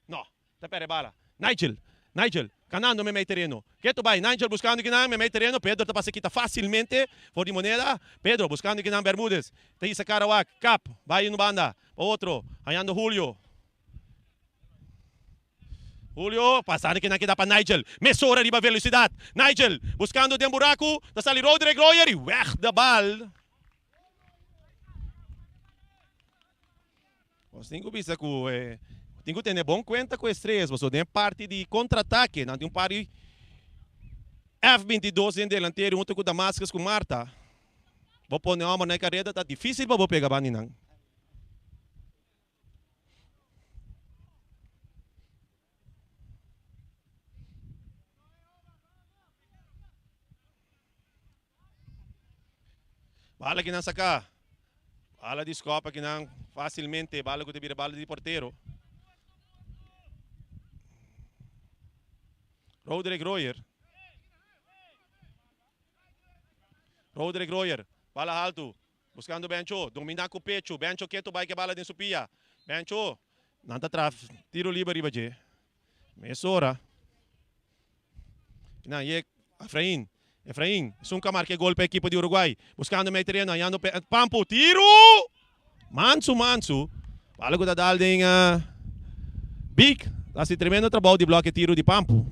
No, ta perde bala. Nigel, Nigel, kanando meimei tereno. Ketu bai, Nigel buskando kinan meimei tereno. Pedro ta pasa kita fasilmente for di moneda. Pedro buskando kinan Bermudez. Ta hisa Karawak, kap, bai un banda pa otro, hañando Julio. Julio pasando kinan keda pa Nigel. Mesora riba velocidad. Nigel buscando den buraku. Ta sali Roderick Royer y weg de bal. Nos tin ku bisa ku eh, tin ku tene bon kuenta ku Estrellas pasobra den parti di kontratake nan tin un par di F-22 den delantero hunto ku Damascus ku Marta. Bo pone homber na e kareda ta difisil pa bo pega bandi nan. Bala ki nan saca. Bala di skop aki nan facilmente. Bala ku ta bira bala di portero. Roderick Royer. Roderick Royer. Bala alto. Buscando Bencho, domina cu pecho, Bencho keto bay ke bala den su pia, Bencho. Nan ta traha tiro liber riba dje. Mesora. Nan ye Efrain, Efrain, esun ka marca e gol pa ekipo di Uruguay. Buscando mei tereno, hañando Pampu, tiro! Mansu, mansu. Bala cu ta dal den Big. Ta haci tremendo trabou di bloke tiro di Pampu.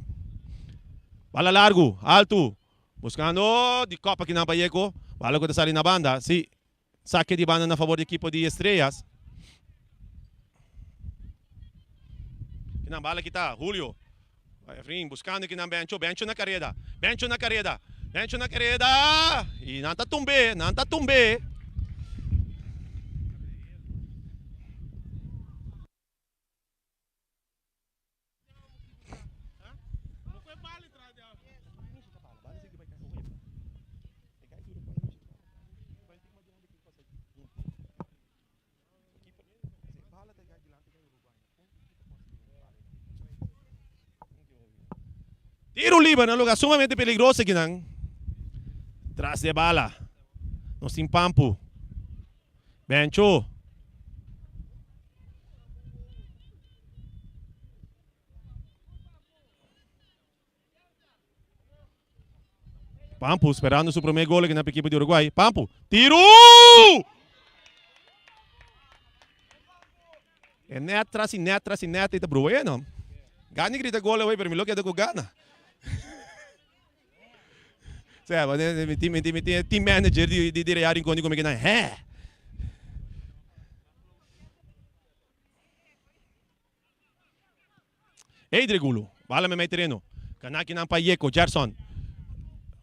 Bala largu, alto. Buscando di kop akinan pa Yeko. Bala cu ta sali na banda. Si. Sake di banda na favor di ekipo di Estrellas. Kinan bala kita. Julio. Efrain buscando kinan Bencho. Bencho na careda. Bencho na careda. Bencho na careda. Y nan ta tumbe. Nan ta tumbe. Tiro liber na lugar sumamente peligroso akinan. Tras de bala. Nos tin Pampu. Bencho. Pampu sperando su prome gol aki na ekipo di Uruguay. Pampu, tiru! E net tras i net tras i net i ta brua no. Gani grita gol away pero mi lo keda ku gana. Sea, mi tin, mi tin, mi tin team manager di, di, di Real Rincon di come kinan, hè? Hey Dregulu, bala me mei tereno. Kana kinan pa Yeko, Gerson.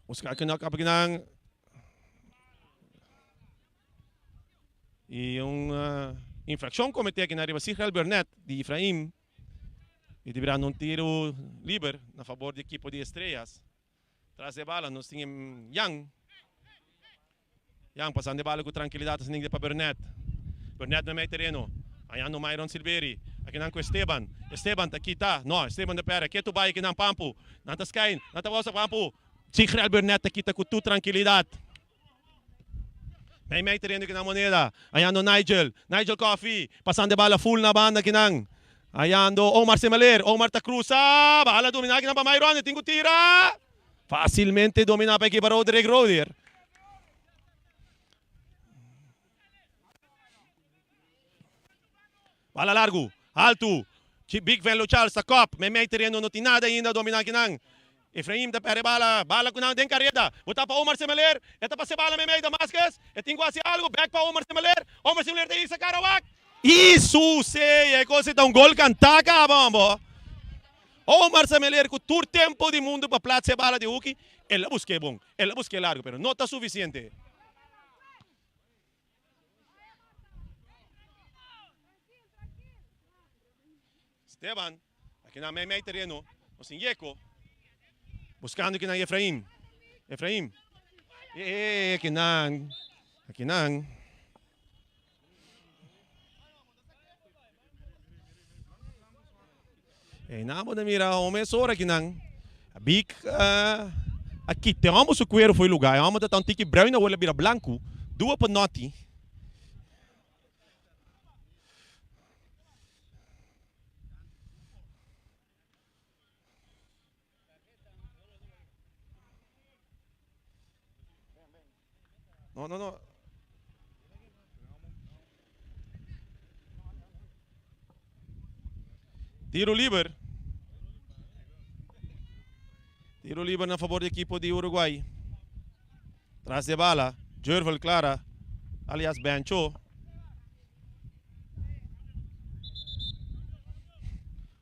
Busca kinan kapa kinan. Y un uh, infraccion comete akinan riba Sigel Burnett di Efraim. Y ta birando un tiro liber na favor di equipo di Estrellas. Tras e bala nos tin Jan. Jan pasando e bala cu tranquilidad asina pa Burnett. Burnett na mei tereno. Hañando Myron Silveri. Akinan cu Esteban. Esteban ta kita. No, Esteban ta perde. Ketu bai akinan Pampu. Nan ta skein. Nan ta wou Pampu. Sigrel Burnett ta kita cu tur tranquilidad. Mei mei tereno kinan moneda. Hayando Nigel. Nigel Coffee. Pasando e bala full na banda kinan. Hayando Omar Semeler. Omar ta cruza. Bala domina kinan pa Myron. E tin cu tira. Facilmente domina pa ekipa Roderick Rodier. Bala largu. Altu. Big Venlo Charles ta kop. Meimei tereno no tin nada ainda domina kinan. Efraim ta perde bala. Bala ku nan den kareda. Bo ta pa Omar Semeler. E ta pasa e bala meimei Damascus. E tin ku hasi algu. Bek pa Omar Semeler. Omar Semeler ta hisa Karawak. Isu sea e kos ei ta un gol kantá kaba hombo. Omar Semeler ku tur tempo di mundu pa platsa e bala di huki. El a busk'é bon. El a busk'é largu pero no ta sufisiente. Esteban, aki na meimei tereno, nos tin Yeko, buskando kinan Efraim. Efraim, e kinan, akinan. E nan bo ta mira home es ora kinan. Big uh, a kita e homber su cuero foi lugar. E homber ta ta un tiki bruin awor el a bira blanco. Dua pa noti. No, no, no. Tiro liber. Tiro liber na favor di equipo di Uruguay. Tras de bala, Jervel Clara, alias Bencho.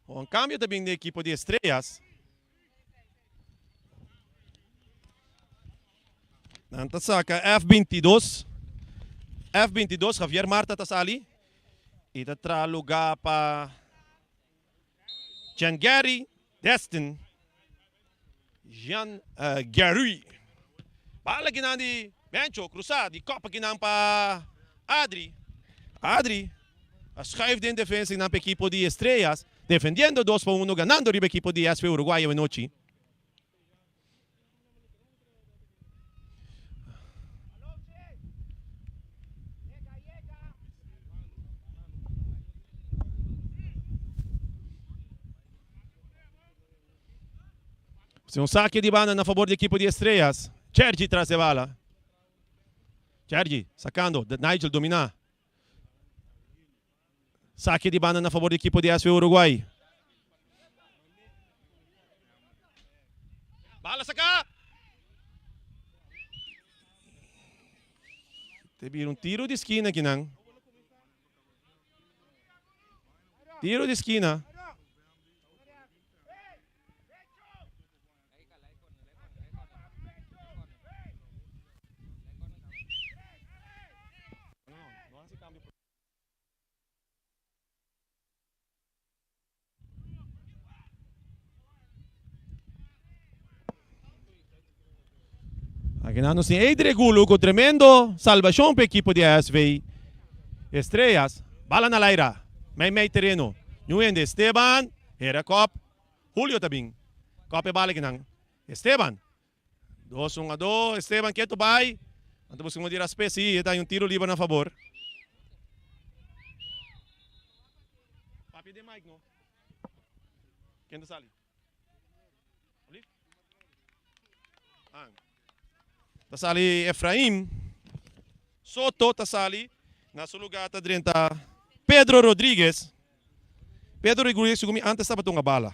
Un cambio ta bin di equipo di Estrellas. Nan ta saca F22. F22, Javier Marta ta sali. Y ta tra lugar pa Jean Gary Destin. Jean uh, Gary. Bala kinan di Bencho, cruza di kopa kinan pa Adri. Adri a schuif den defensa kinan pa equipo di Estrellas. Defendiendo 2 pa 1, ganando riba equipo di SV Uruguay anochi. Si un saque di banda na favor di equipo di Estrellas. Chergy tras de bala. Chergy sacando. Nigel domina. Saque di banda na favor di equipo di SV Uruguay. Bala saca. Te bira un tiro di skina kinan. Tiro di skina. Akinan nos tin Adri Gulu ku tremendo salbashon pa ekipo di ASV Estrellas. Bala na laira, mei mei tereno. Ñu hende Esteban, hera kop. Julio ta bin. Kop e bala akinan. Esteban. Dos un a dos. Esteban ketu bai. Nan ta buska un di raspe. Si, e ta un tiro liber na fabor. Papia den mic no. Ken ta sali? Ta sali Efraim. Soto ta sali. Na su lugar ta drenta Pedro Rodriguez. Pedro Rodriguez segun mi antes tabata un bala.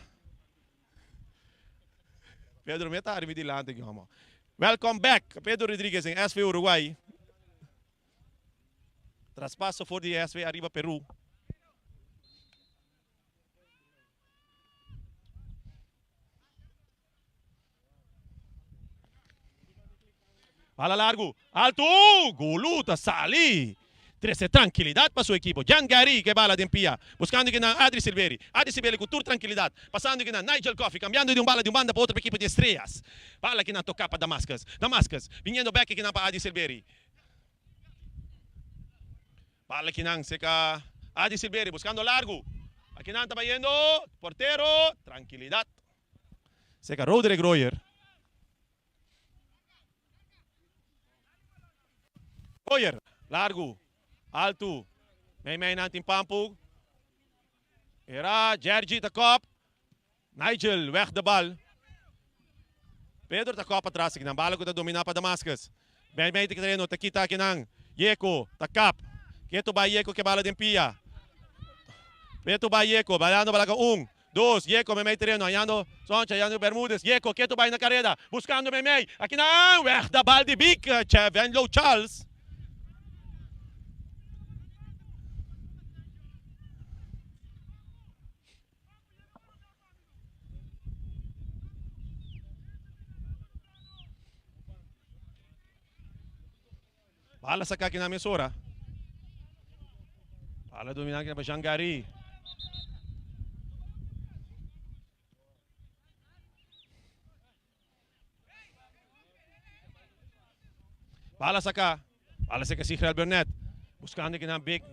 Pedro mi ta ari mi dilanti aki homo. Welcome back Pedro Rodriguez den SV Uruguay. Traspaso for di SV Arriba Peru. Bala largu, altu, Gulu ta sali. Trese trankilidat pa su ekipo. Jan Gary ke bala den pia, buskando kinan Adri Silveri. Adri Silveri ku tur trankilidat, pasando kinan Nigel Coffey, kambiando di un bala di un banda pa otro pa ekipo di Estrellas. Bala kinan toká pa Damascus. Damascus, biniendo bek kinan pa Adri Silveri. Bala kinan seka Adri Silveri, buskando largu. Akinan ta bayendo, portero, trankilidat. Seka Roderick Royer. Royer, largu, altu, mei mei nan tin pampu. Era Jergy ta kop. Nigel weg de bal. Pedro ta kop atras akinan. Bala ku ta domina pa Damascus. Mei mei ta tereno ta kita akinan. Yeko ta kap. Ketu bai Yeko ke bala den pia. Ketu bai Yeko, balando bala ka un. Dos, Yeko meimei tereno, hañando Soncha, hañando Bermudez, Yeko ketu bai na kareda, buskando meimei, akinan, weg da bal di Big, Che Venlo Charles. Bala saka aki na mesora. Bala domina aki pa Jean Gary. Bala saka. Bala saka Sigrel Burnett. Buscando aki na Big,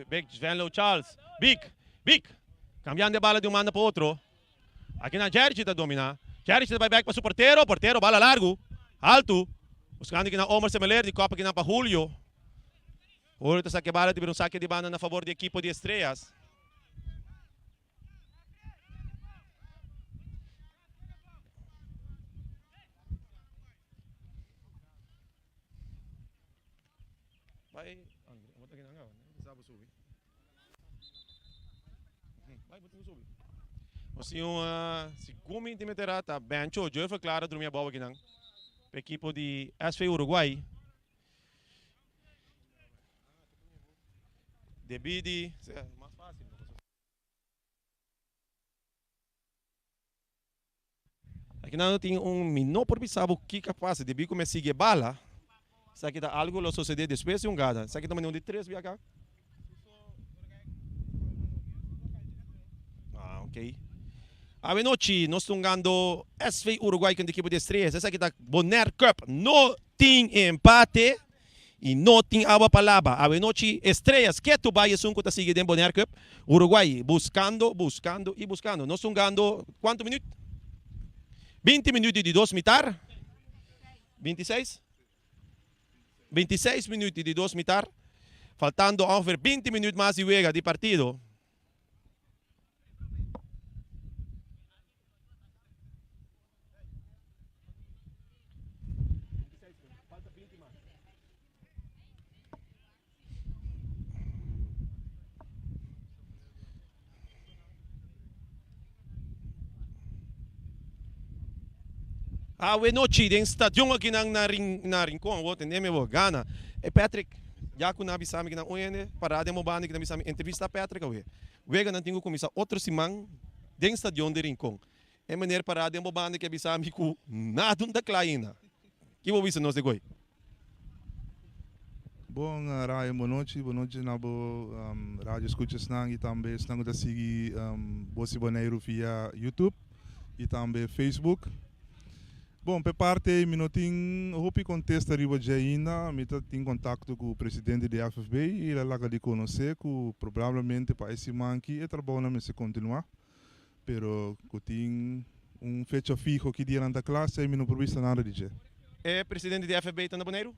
Big Venlo Charles. Big, Big. Cambiando e bala di un manda pa otro. Aki na Jerji ta domina. Jerji ta bai bek pa su portero. Portero bala largu. Altu. Buskando aki na Omar Semeler di kòp aki na pa Julio. Julio ta saka e bala ta bira un sake di banda na fabor di ekipo di Estrellas. Bai Andre, bo ta kinan awe, sa bo subi. Bai bo tin ku subi. Nos tin un segun mi tin metera ta Bencho Joyful Clara drumi abou akinan pa ekipo di SV Uruguay. Debí di mas fácil. Aki nan no tin un mi no por bisa bo kiko a pasa debí ku mi a sigui e bala. Esaki ta algu lo sosodé despues di un gada. Esaki ta manera un di tres bia ka. Ah, ok. Awe nochi nos ta hungando SV Uruguay kontra ekipo di Estrellas. Esaki ta Bonaire Cup. No tin empate. Y no tin awa pa laba. Awenochi Estrellas ketu bai esun cu ta sigui den Bonaire Cup. Uruguay buscando, buscando y buscando. Nos hungando cuanto minuut? 20 minuut di di dos mitar. 26? 26 minuut di di dos mitar. Faltando ongeveer 20 minuut mas di wega di partido. Awe nochi den stadion akinan na Rin na Rincon awor tende mi bo gana. E Patrick ya ku nan a bisa mi kinan un hende para den bo banda kinan bisa mi entrevista Patrick awe. Weganan tin ku kuminsá otro siman den stadion di Rincon. E meneer pará den bo banda ke bisa mi ku nada no ta kla ainda. Ki bo bisa nos de goi? Bon Ryan bo nochi, bo nochi na bo radio skuchasnan i tambe esnan ku ta sigui Bos di Boneiru via YouTube i tambe Facebook. Bon, p'e parti ei mi no tin hopi kontesta riba dje ainda. Mi ta tin kontakto ku presidente di FFB i el a laga di konosé ku probablemente pa e siman aki e trabounan mester kontinuá, pero ku tin un fecha fiho ki dianan ta kla, esei mi no por bisa nada di dje. E presidente di FFB ta na Boneiru?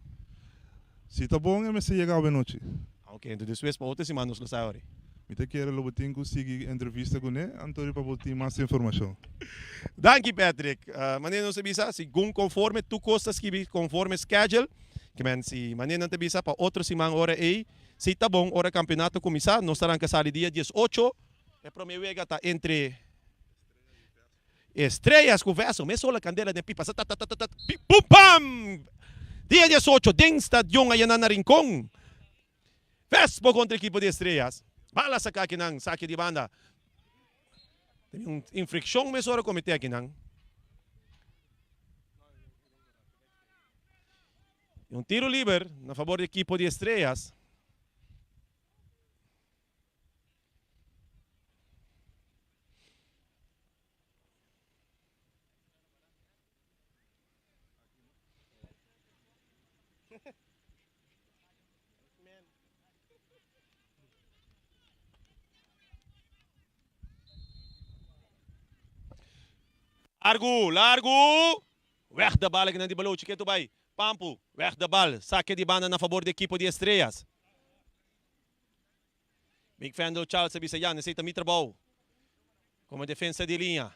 Si ta bon e mester yega awenochi. Ok, enton despues pa otro siman nos lo sa ori. Mi ta kere lo bo tin ku sigui entrevista kuné, anto pa bo tin mas informashon. Danki Patrick. Manera nos a bisa, segun konforme tur kos ta skibi konforme schedule, ke men si manera nan ta bisa pa otro siman ora ei, si ta bon ora kampionato kuminsá, nos ta ranka sali dia 18, e prome wega ta entre. Estrellas ku Vessel, mesola kandela den pipa, sa-ta-ta-ta-ta, pi pum pam! Dia diesocho den stadion ayanan na Rincon. Vespo kontra ekipo di Estrellas. Bala saka akinan, saki di banda. Tin un infrikshon mesora komite akinan. Un tiro liber na fabor di ekipo di Estrellas. Largu, largu! Weg de bal akinan di Balou, Chiketu bai. Pampu, weg de bal. Sake di banda na fabor di ekipo di Estrellas. Big Fendo Charles a bisa, Jan, esei ta mi trabou komo defensa di liña.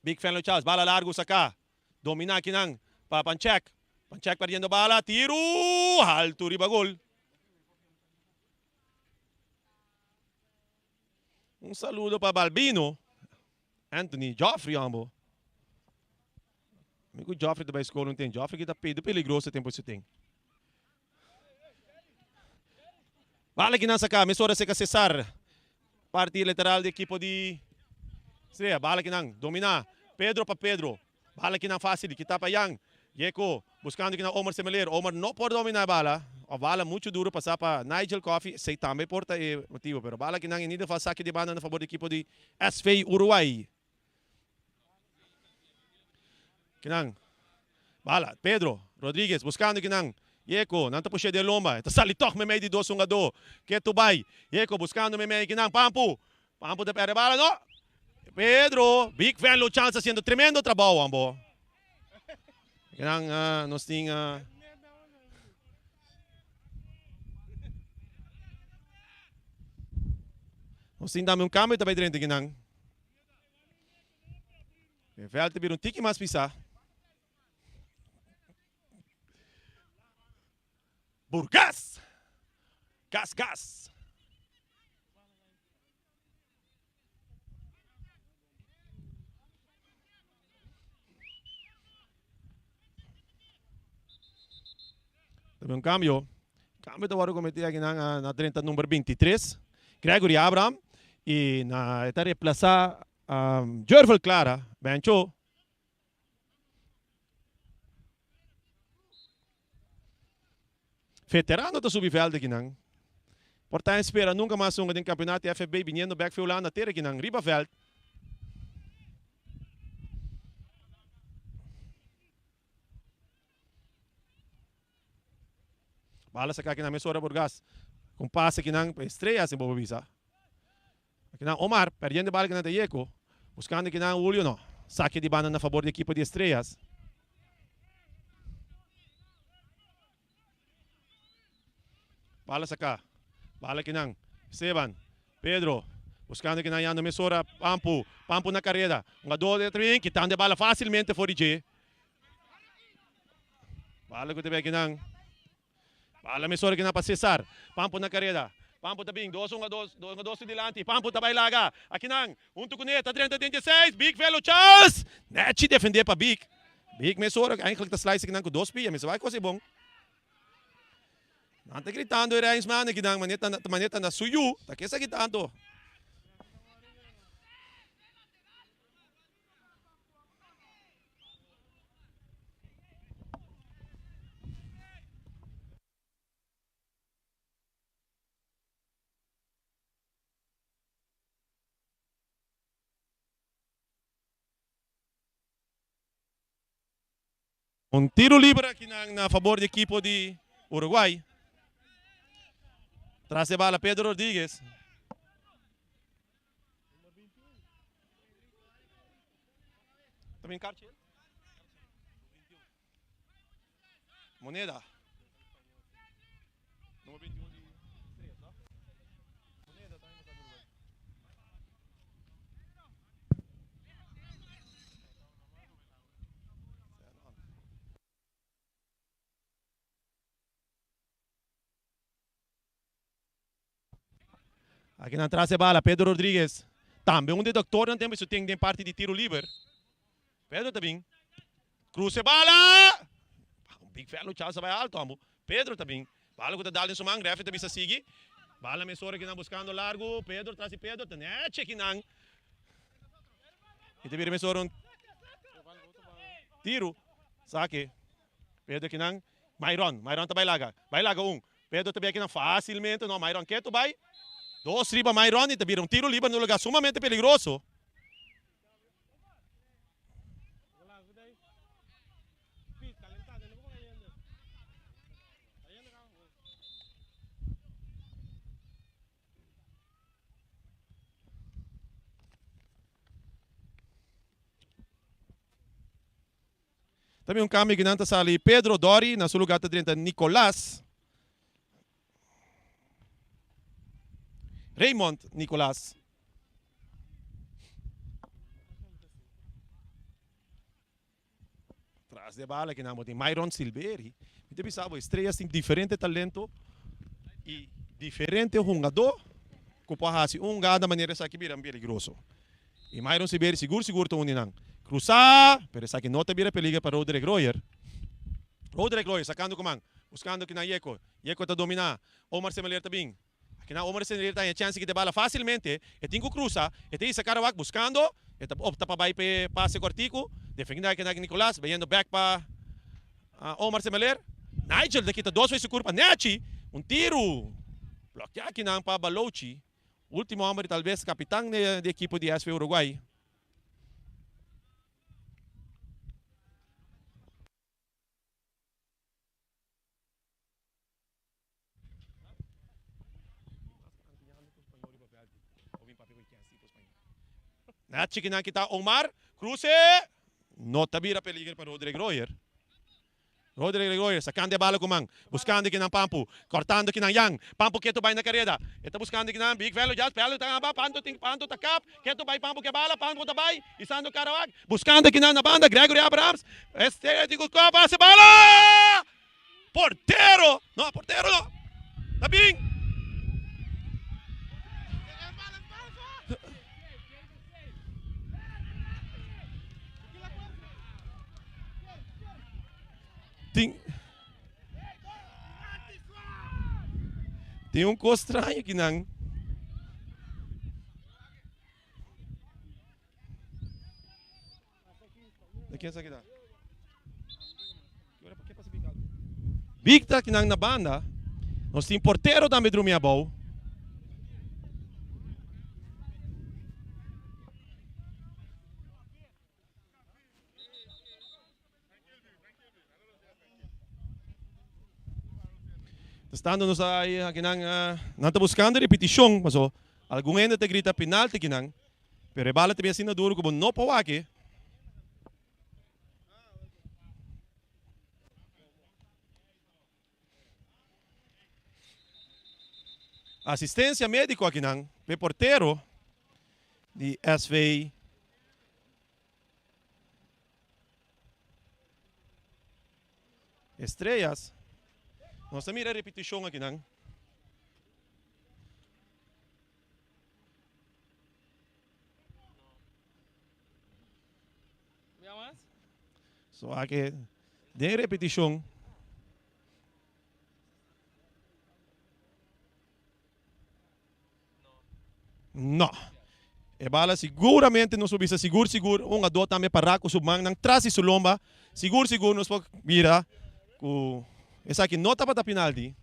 Big Fenlo Charles, bala largu saká. Dominá akinan pa Panchek. Panchek perdiendo bala, tiru haltu riba gol. Un saludo pa Balbino, Anthony, Joffrey ambo. Mi ku Joffrey ta bai skol un ten. Joffrey ki ta peido peligroso tempo su ten. Bala ki nan saka, mesora seka Cesar. Parti lateral di ekipo di Estrella. Bala ki nan domina. Pedro pa Pedro. Bala ki nan facil, kita pa Jan. Yeko buscando ki nan Omar Semeler. Omar no por domina e bala. Of bala mucho duro pasa pa Nigel Coffee. Esey tambe por ta e motibo. Pero bala ki nan in ieder geval saki di banda na favor di ekipo di SV Uruguay. Kinan. Bala, Pedro Rodriguez buscando kinan. Yeko, nan ta pushe den lomba. E ta sali toch memey di dos hungadó. Ketu bai. Yeko buscando memey kinan. Pampu. Pampu ta perde bala. No! Pedro, Big Venlo Chance haciendo tremendo trabou ambo. Kinan nos tin. Nos tin tambe un cambio ta bay drenta kinan. E veld ta bira un tiki mas pisá. Burgas! Gas, gas! Tambe un cambio. Cambio ta worde cometi aki nan na drenta number 23, Gregory Abraham, y na e ta reemplaza Jurvel Clara, Bencho. Veterano ta subi veld aki nan. Por ta espera nunca mas hunga den campeonato di FFB biniendo bek fi Hulanda ter aki nan riba veld. Bala saka akinan mesora Burgas. Con pase akinan pa Estrella sin bobo bisa. Akinan Omar perdiendo bala akinan ta Yeko. Buscando akinan Julio no. Sake di banda na fabor di ekipo di Estrellas. Bala saka. Bala akinan. Esteban. Pedro. Buscando akinan yando mesora Pampu. Pampu na careda. Hungador de Trin kitando e bala facilmente for di dje. Bala ku ta bin akinan. Bala mesora akinan pa Cesar. Pampo na kareda. Pampo ta bin. Dos hunga dos, dos hunga dos dilanti. Pampo ta bai laga. Akinan. Huntu kuné ta drenta den dieseis. Big Velo Charles. Nechi defendé pa Big. Big mesora eigenlijk ta slice akinan ku dos pia. Mester bai kos e bon. Nan ta gritando e Rijnsman akinan manera ta manera ta na su yu. Ta ke esaki tanto? Un tiro libre akinan na fabor di ekipo di Uruguay. Tras e bala Pedro Rodriguez. También Carchel. Moneda. Número 21 di Estrellas, no? Moneda también está Uruguay. Aki nan tras e bala, Pedro Rodriguez. Tambe un di e doktornan tempo su tin den parti di tiro liber. Pedro ta bin. Cruza e bala! Un big fellow Charles a bai alto amo. Pedro ta bin. Bala cu ta dal den su man. Referee ta bisa sigui. Bala mesora kinan buscando largo. Pedro tras di Pedro. Ta nechi kinan. Y ta bira mesora un tiro. Sake. Pedro kinan. Myron. Myron ta bai laga. Bai laga un. Pedro ta bira kinan facilmente. No, Myron ketu bai. Dos riba Myron y ta bira un tiro liber na un lugar sumamente peligroso. También un cambio que nan ta sali Pedro Dori, na su lugar ta drenta Nicolas. Raymond Nicolas. Tras de bala que nan tin Myron Silveri. Mi ta bisa bo, Estrellas tin diferente talento y diferente hungador ku por hasi un hungada manera esaki bira peligroso. Y Myron Silveri sigur sigur ta un di nan. Cruza, pero esaki no ta bira peliger pa Roderick Royer. Roderick Royer sacando cu man, buscando kinan Yeko. Yeko ta domina. Omar Semeleer ta bin. Akinan Omar Semeleer ta haña chance kita e bala facilmente. E tin cu cruza. E ta hisa Karawak buscando. E ta opta pa bay pa e pase cortico. Defendiendo akinan Nicolas. Bayendo back pa Omar Semeleer. Nigel ta kita dos wey su curpa. Nechi! Un tiro! Blokea akinan pa Balochi. Ultimo homber y talbes capitan di ekipo di SV Uruguay. Na chikinan kita Omar Cruze no ta bira peliger pa Roderick Royer. Roderick Gregorio sacando e bala cu man, buscando kinan Pampu, cortando kinan Jan, Pampu ketu bay na careda, e ta buscando kinan Big Velo Jas, Pelo ta aba, Panto tin, Panto ta kap, ketu bay Pampu ke bala, Pampu ta bay, isando Karawak, buscando kinan na banda, Gregory Abrahams, este tin cu pasa e bala! Portero! No, portero no! Ta bin! Tin Tin un kos straño kinan. De ken esaki ta? Big ta kinan na banda. Nos tin portero tambe drumi abou. Estando nos ahí akinan, nan ta buscando repeticion, paso algun hende ta grita penalti akinan, pero e bala ta bin asina duro ku bo no por wak e. Asistencia medico akinan p'e portero di SV. Estrellas. Nos ta mira repeticion akinan. So aki den repeticion. No. E bala siguramente nos por bisa sigur sigur un hungador tambe pará ku su mannan tras di su lomba. Sigur sigur nos por mira ku esaki no tabata penalti.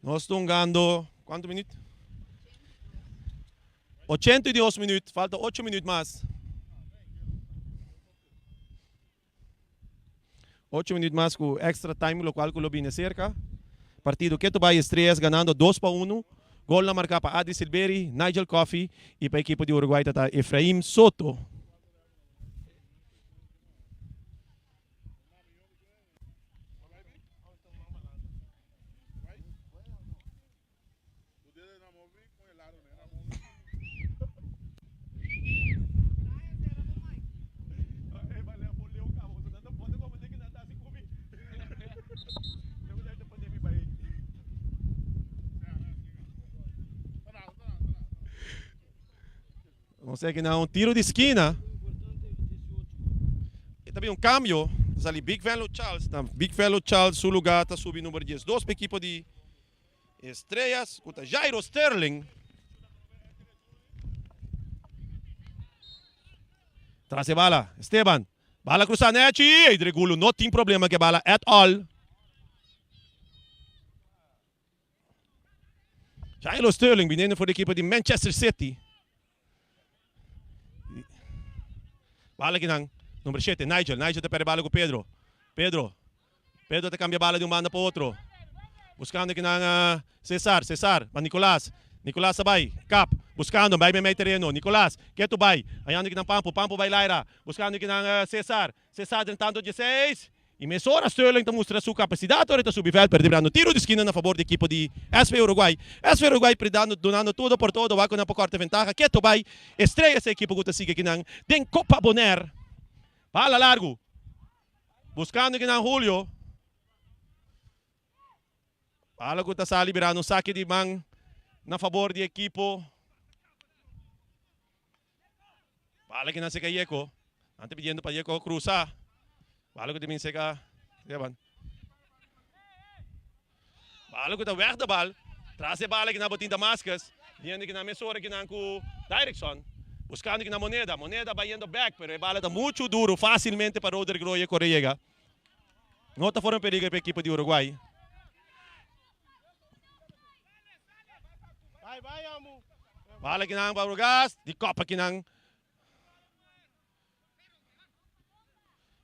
Nos ta hungando kuantu minüt? 82 minüt, falta ocho minüt mas. Ocho minuut mas ku extra time lokual ku lo bini serka. Partido ketu bai Estrellas ganando 2-1. Golnan marká pa Adri Silveri, Nigel Coffey i pa ekipo di Uruguay ta ta Efraim Soto. Nos aki na un tiro di skina. E ta bin un cambio. Ta sali Big Velo Charles. Na Big Velo Charles su lugar ta subi number 12 pa ekipo di Estrellas ku ta Jairo Sterling. Tras e bala, Esteban. Bala cruza nechi. Ey Dregulu no tin problema ku e bala at all. Jairo Sterling biniendo for di ekipo di Manchester City. Bala kinan, number 7, Nigel. Nigel ta perde bala ku Pedro. Pedro. Pedro ta cambia bala di un banda pa otro. Buscando kinan uh, Cesar. Cesar pa Nicolas. Nicolas ta bai. Kap. Buscando. Bai mei tereno. Nicolas. Ketu bai. Ayando kinan Pampo. Pampo bai Laira. Buscando kinan uh, Cesar. Cesar drentando 16. Y mesora Sterling ta mustra su capacidad ora e ta subi veld pero ta birando tiro di skina na fabor di ekipo di SV Uruguay. SV Uruguay predando dunando todo por todo wak cu nan por corta ventaha keto bay Estrellas e ekipo cu ta sigui akinan den Copa Bonaire. Bala largo buscando akinan Julio. Bala cu ta sali birando un saki di man na fabor di ekipo. Bala ki nan seka Yeko. Nan ta pidiendo pa Yeko cruza. Bala ku ta bin seka Esteban. Bala ku ta weg de bal. Tras e bala ki nan botin Damascus. Yendo ki nan mesora ki nan ku Directson. Buscando ki nan Moneda. Moneda bayendo back pero e bala ta mucho duro. Facilmente pa Roderick Roye kore yega. No ta forma peligro pa ekipo di Uruguay. Bala kinan pa Brugas, di kopa kinan.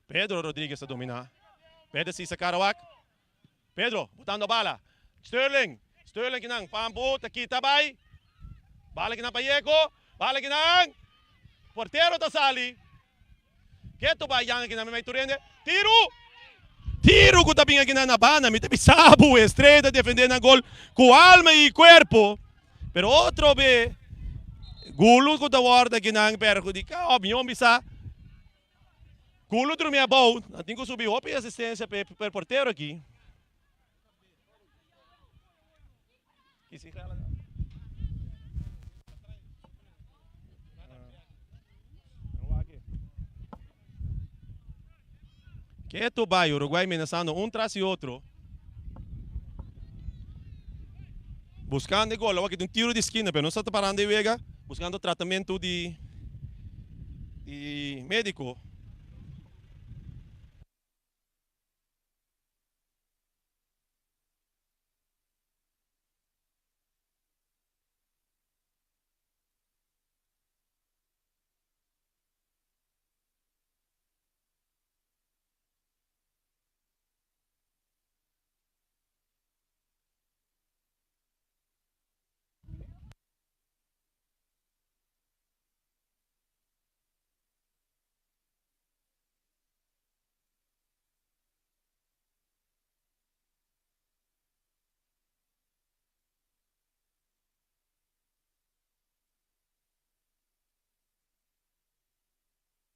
Pedro Rodriguez ta domina. Pedro sisa Karawak. Pedro botando bala. Sterling, Sterling kinan Pampu ta kita bai. Bala kinan pa Yeko. Bala kinan. Portero ta sali. Ketu bai yan akinan mi tur hende. Tiru! Tiru ku ta bin akinan na banda. Mi ta bisa bo, Estrella ta defende nan gol ku alma i kuerpo. Pero otro be Gulu ku ta wòrdu akinan perhudiká. Òf mihó bisa Gulu drumi abou. Nan tin ku subi hopi asistensia pa e portero aki. Ketu bai Uruguay menasando un tras y otro. Buscando e gol. Awor aki tin un tiro di esquina pero no sa ta parando e wega. Buscando tratamento di di medico.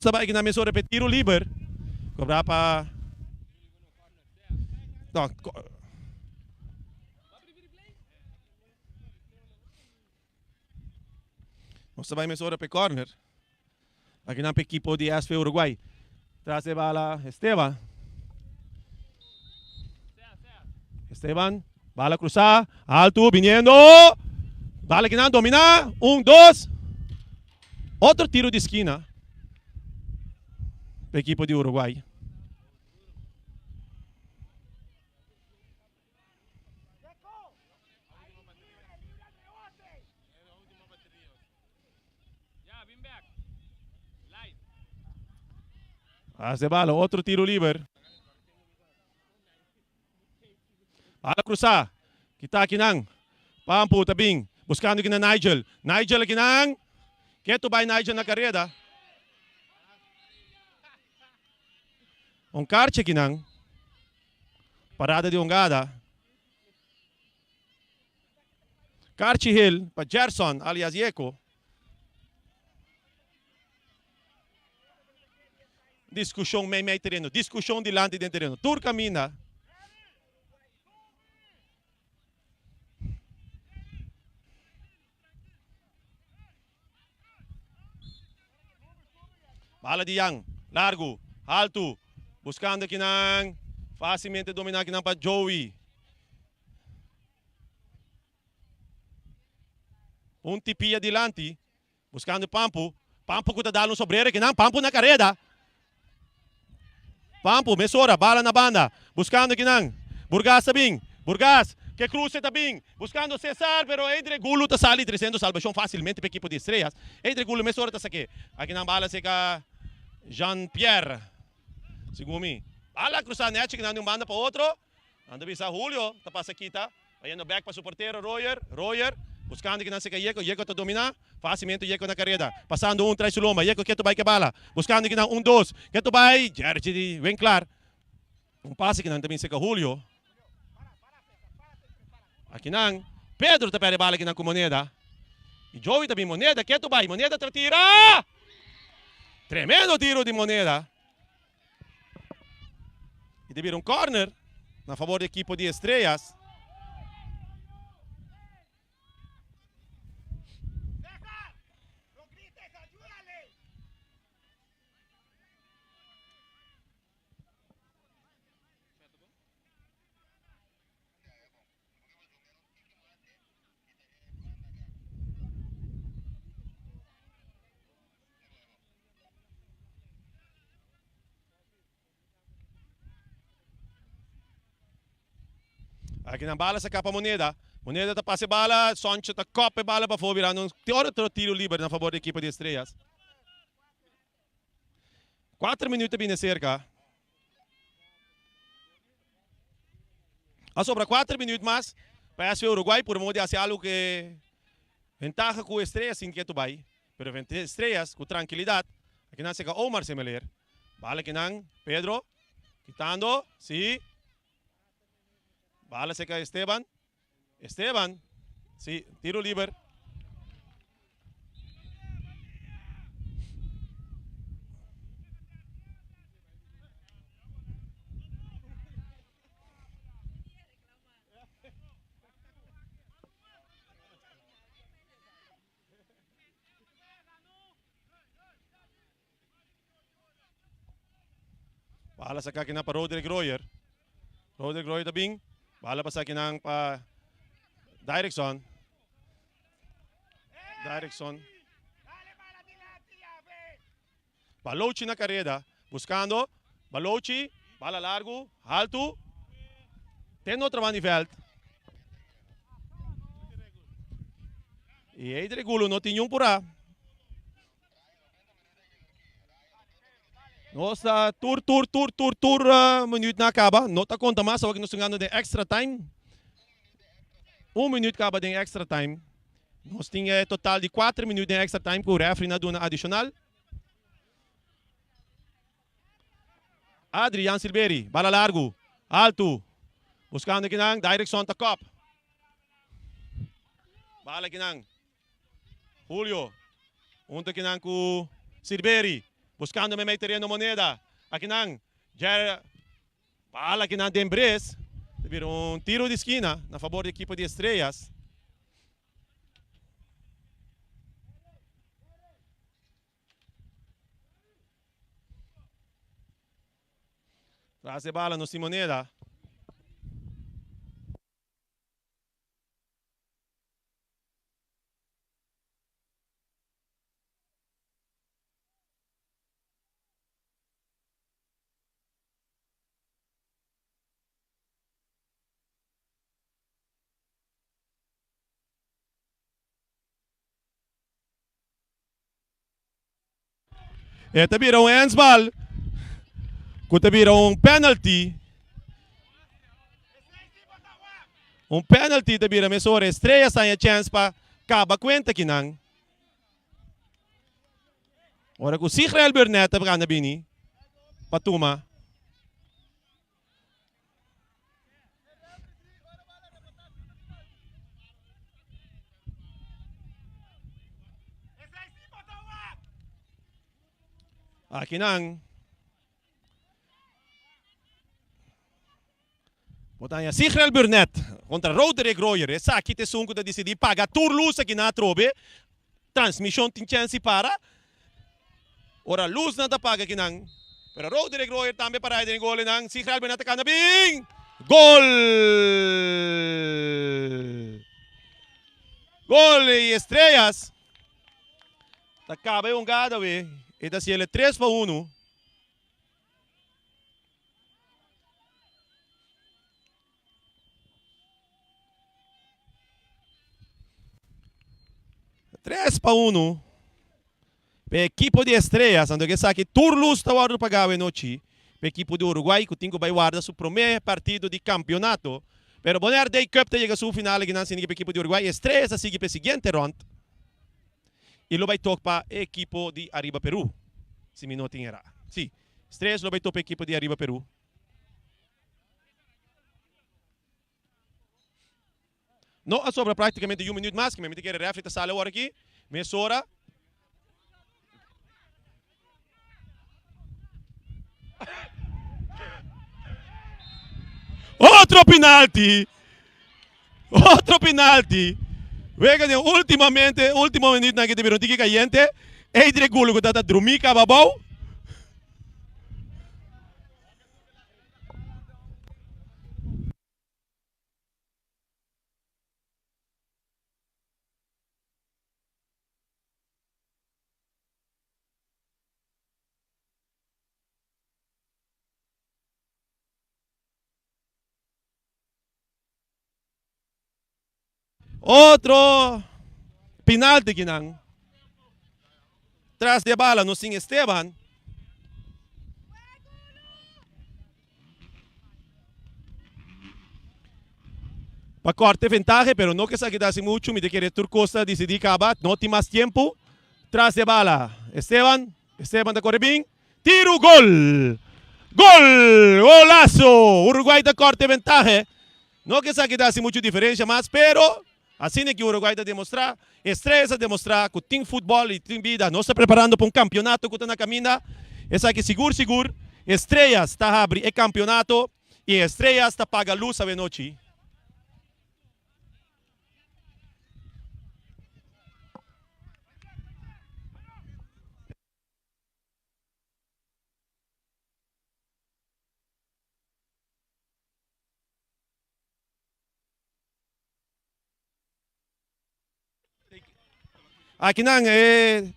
Ta bai na mesora p'e tiro liber. Kobra pa No, Nos ta bai mesora p'e corner. Aki nan p'e ekipo di SV Uruguay. Tras e bala Esteban. Esteban, bala cruzá, alto, viniendo. Bala ki nan domina. Un, dos. Otro tiro di esquina p'e ekipo di Uruguay. Hace bala, otro tiro liber. Bala cruzá. Kita akinan. Pampu ta bin. Buscando kinan Nigel. Nigel akinan. Ketu bai Nigel na careda. Un karchi akinan. Parada di hongada. Karchi Hill pa Gerson alias Yeko. Diskushon mei mei tereno, diskushon dilanti den tereno. Tur kaminda. Bala di Jan, largu, haltu, buskando kinan, fásilmente dominá kinan pa Joey. Un tipia dilanti, buskando Pampu. Pampu ku ta dal un sobrero kinan, Pampu na kareda. Pampu, mesora, bala na banda, buskando kinan. Burgas ta bin, Burgas, ke kruse ta bin, buskando Cesar, pero Edre Gulu ta sali tresiendo salbashon fásilmente pa ekipo di Estrellas. Edre Gulu mesora ta sak'é. Akinan bala seka Jean Pierre, segun mi. Bala krusá nèchi kinan di un banda pa otro. Nan ta bisa Julio ta pasa kita, bayendo bek pa su portero Royer, Royer buskando kinan seka Yeko, Yeko ta domina, fasilmente Yeko na kareda, pasando un trai su lomba, Yeko ketu bai ke bala, buskando kinan un dos, ketu bai, Jerji di Winklaar, un pase kinan ta bin seka Julio, akinan Pedro ta perde bala kinan ku Moneda, i Joey ta bin Moneda ketu bai, Moneda ta tira! Tremendo tiro di Moneda. Y ta bira un corner na favor di equipo di Estrellas. Aki nan bala sa kapa Moneda. Moneda ta pasa e bala, Soncho ta kop e bala pafó birando un otro tiro liber na fabor di ekipo di Estrellas. Kuater minuut ta bini serka. A sobra kuater minuut mas pa SV Uruguay por modo di hasi algo ku e ventaha ku Estrellas sin ketu bai. Pero Estrellas ku trankilidat akinan seka Omar Semeler. Bala akinan Pedro kitando si. Bala seka Esteban. Esteban si tiro liber. Bala saka kinan pa Roderick Royer. Roderick Royer ta bin. Bala pasa kinan pa Directson. Directson. Balochi na kareda. Buskando. Balochi. Bala largu. Haltu. Ten otro banda di veld. I Edric Gulo no tin niun purá. Nos ta tur tur tur tur tur minuut na kaba. No ta konta mas awor ku nos ta gando den extra time. Un minuut kaba den extra time. Nos tin e total di kuater minuut den extra time ku refri na duna adishonal. Adrian Silveri, bala largu, altu, buskando kinan, Directson ta kop. Bala kinan. Julio, hunto kinan ku Silveri, buskando meimei tereno Moneda. Akinan, Jer, bala kinan den bres. Ta bira un tiro di skina na fabor di ekipo di Estrellas. Tras e bala nos tin moneda. E ta bira un handsbal ku ta bira un penalty. Un penalty ta bira mesora. Estrellas ta haña chèns pa kaba kuenta kinan. Ora ku Sigrel Burnett ta gana bini pa tuma. Akinan bo ta haña Sigrel Burnett kontra Roderick Royer. Esaki ta esun ku ta disidí paga tur lus akinan atrobe. Transmishon tin chèns di para. Ora lusnan ta paga kinan. Pero Roderick Royer tambe para den golenan. Sigralben a ta cana bin. Gol! Gol y Estrellas ta caba e hungada we. E ta haciele 3 pa 1. Tres pa uno. Pe ekipo di Estrellas, anto ke esaki tur lus ta wòrdu pagá awe nochi pe ekipo di Uruguay ku tin ku bai warda su promé partido di kampeonato. Pero Bonaire Day Cup ta yega su final akinan sinti ku pe ekipo di Uruguay Estrellas a sigui pe siguiente rònt i lo bai tok pa e ekipo di Ariba Peru, si mi no tin erá. Si, Estrellas lo bai tok pa e ekipo di Ariba Peru. No a sobra práktikamente un minuut mas, mi ta kere refri ta sali awor aki. Mesora. Otro penalti! Otro penalti! Wega den últimamente, último minuut nan ki ta bira un tiki kayente. Eidre Gulo ku ta drumí kaba abou. Otro penalti kinan. Tras di e bala nos tin Esteban. Pa corte ventahe, pero no ke esaki ta hasi mucho. Mi ta kere tur cos ta dicidi caba. No tin mas tiempo. Tras di e bala Esteban. Esteban ta corre bin. Tiro gol! Gol! Golazo! Uruguay ta corte ventahe. No ke esaki ta hasi muchu diferensha mas, pero asina ki Uruguay ta demostrá, Estrellas a demostrá ku tin futbòl i tin bida. Nos ta preparando pa un kampionato ku ta na kaminda. Esaki sigur sigur Estrellas ta habri e kampionato i Estrellas ta paga lus awenochi. Akinan e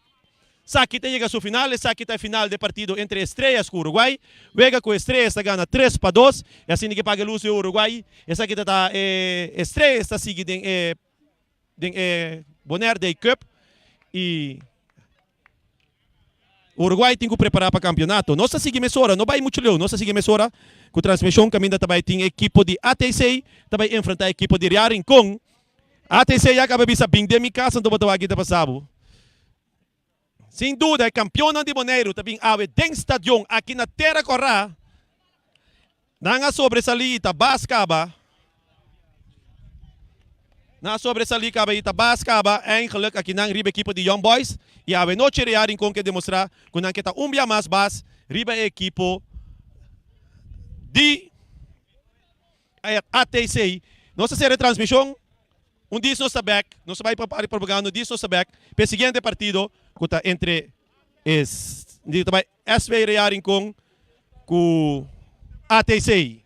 saki ta yega su final, esaki ta e final de partido entre Estrellas ku Uruguay. Wega ku Estrellas ta gana tres pa dos, e asina ke paga lus di Uruguay. Esaki ta ta e Estrellas ta sigui den e den e Bonaire Day Cup y Uruguay tin cu prepara pa campeonato. Nos ta sigui mesora, no bay mucho leu, nos ta sigui mesora cu transmision caminda ta bay tin ekipo di ATC ta bay enfrenta ekipo di Real Rincon. ATC ya caba bisa bin den mi casa anto bo ta wak kita pasa bo. Sin duda e campeonnan di Boneiru ta bin awe den stadion aki na Tera Cora. Nan a sobresalí i ta bas kaba. Nan a sobresalí kaba i ta bas kaba eigenlijk akinan riba ekipo di Young Boys i awe nochi Real Rincon ke demostrá ku nan ke ta un bia mas bas riba e ekipo di ATC. Nos ta sera e transmishon un dis nos ta bek, nos ta bai pa parti propaganda un dis nos ta bek pa e siguiente partido ku ta entre e ta bai SV Real Rincon ku ATC.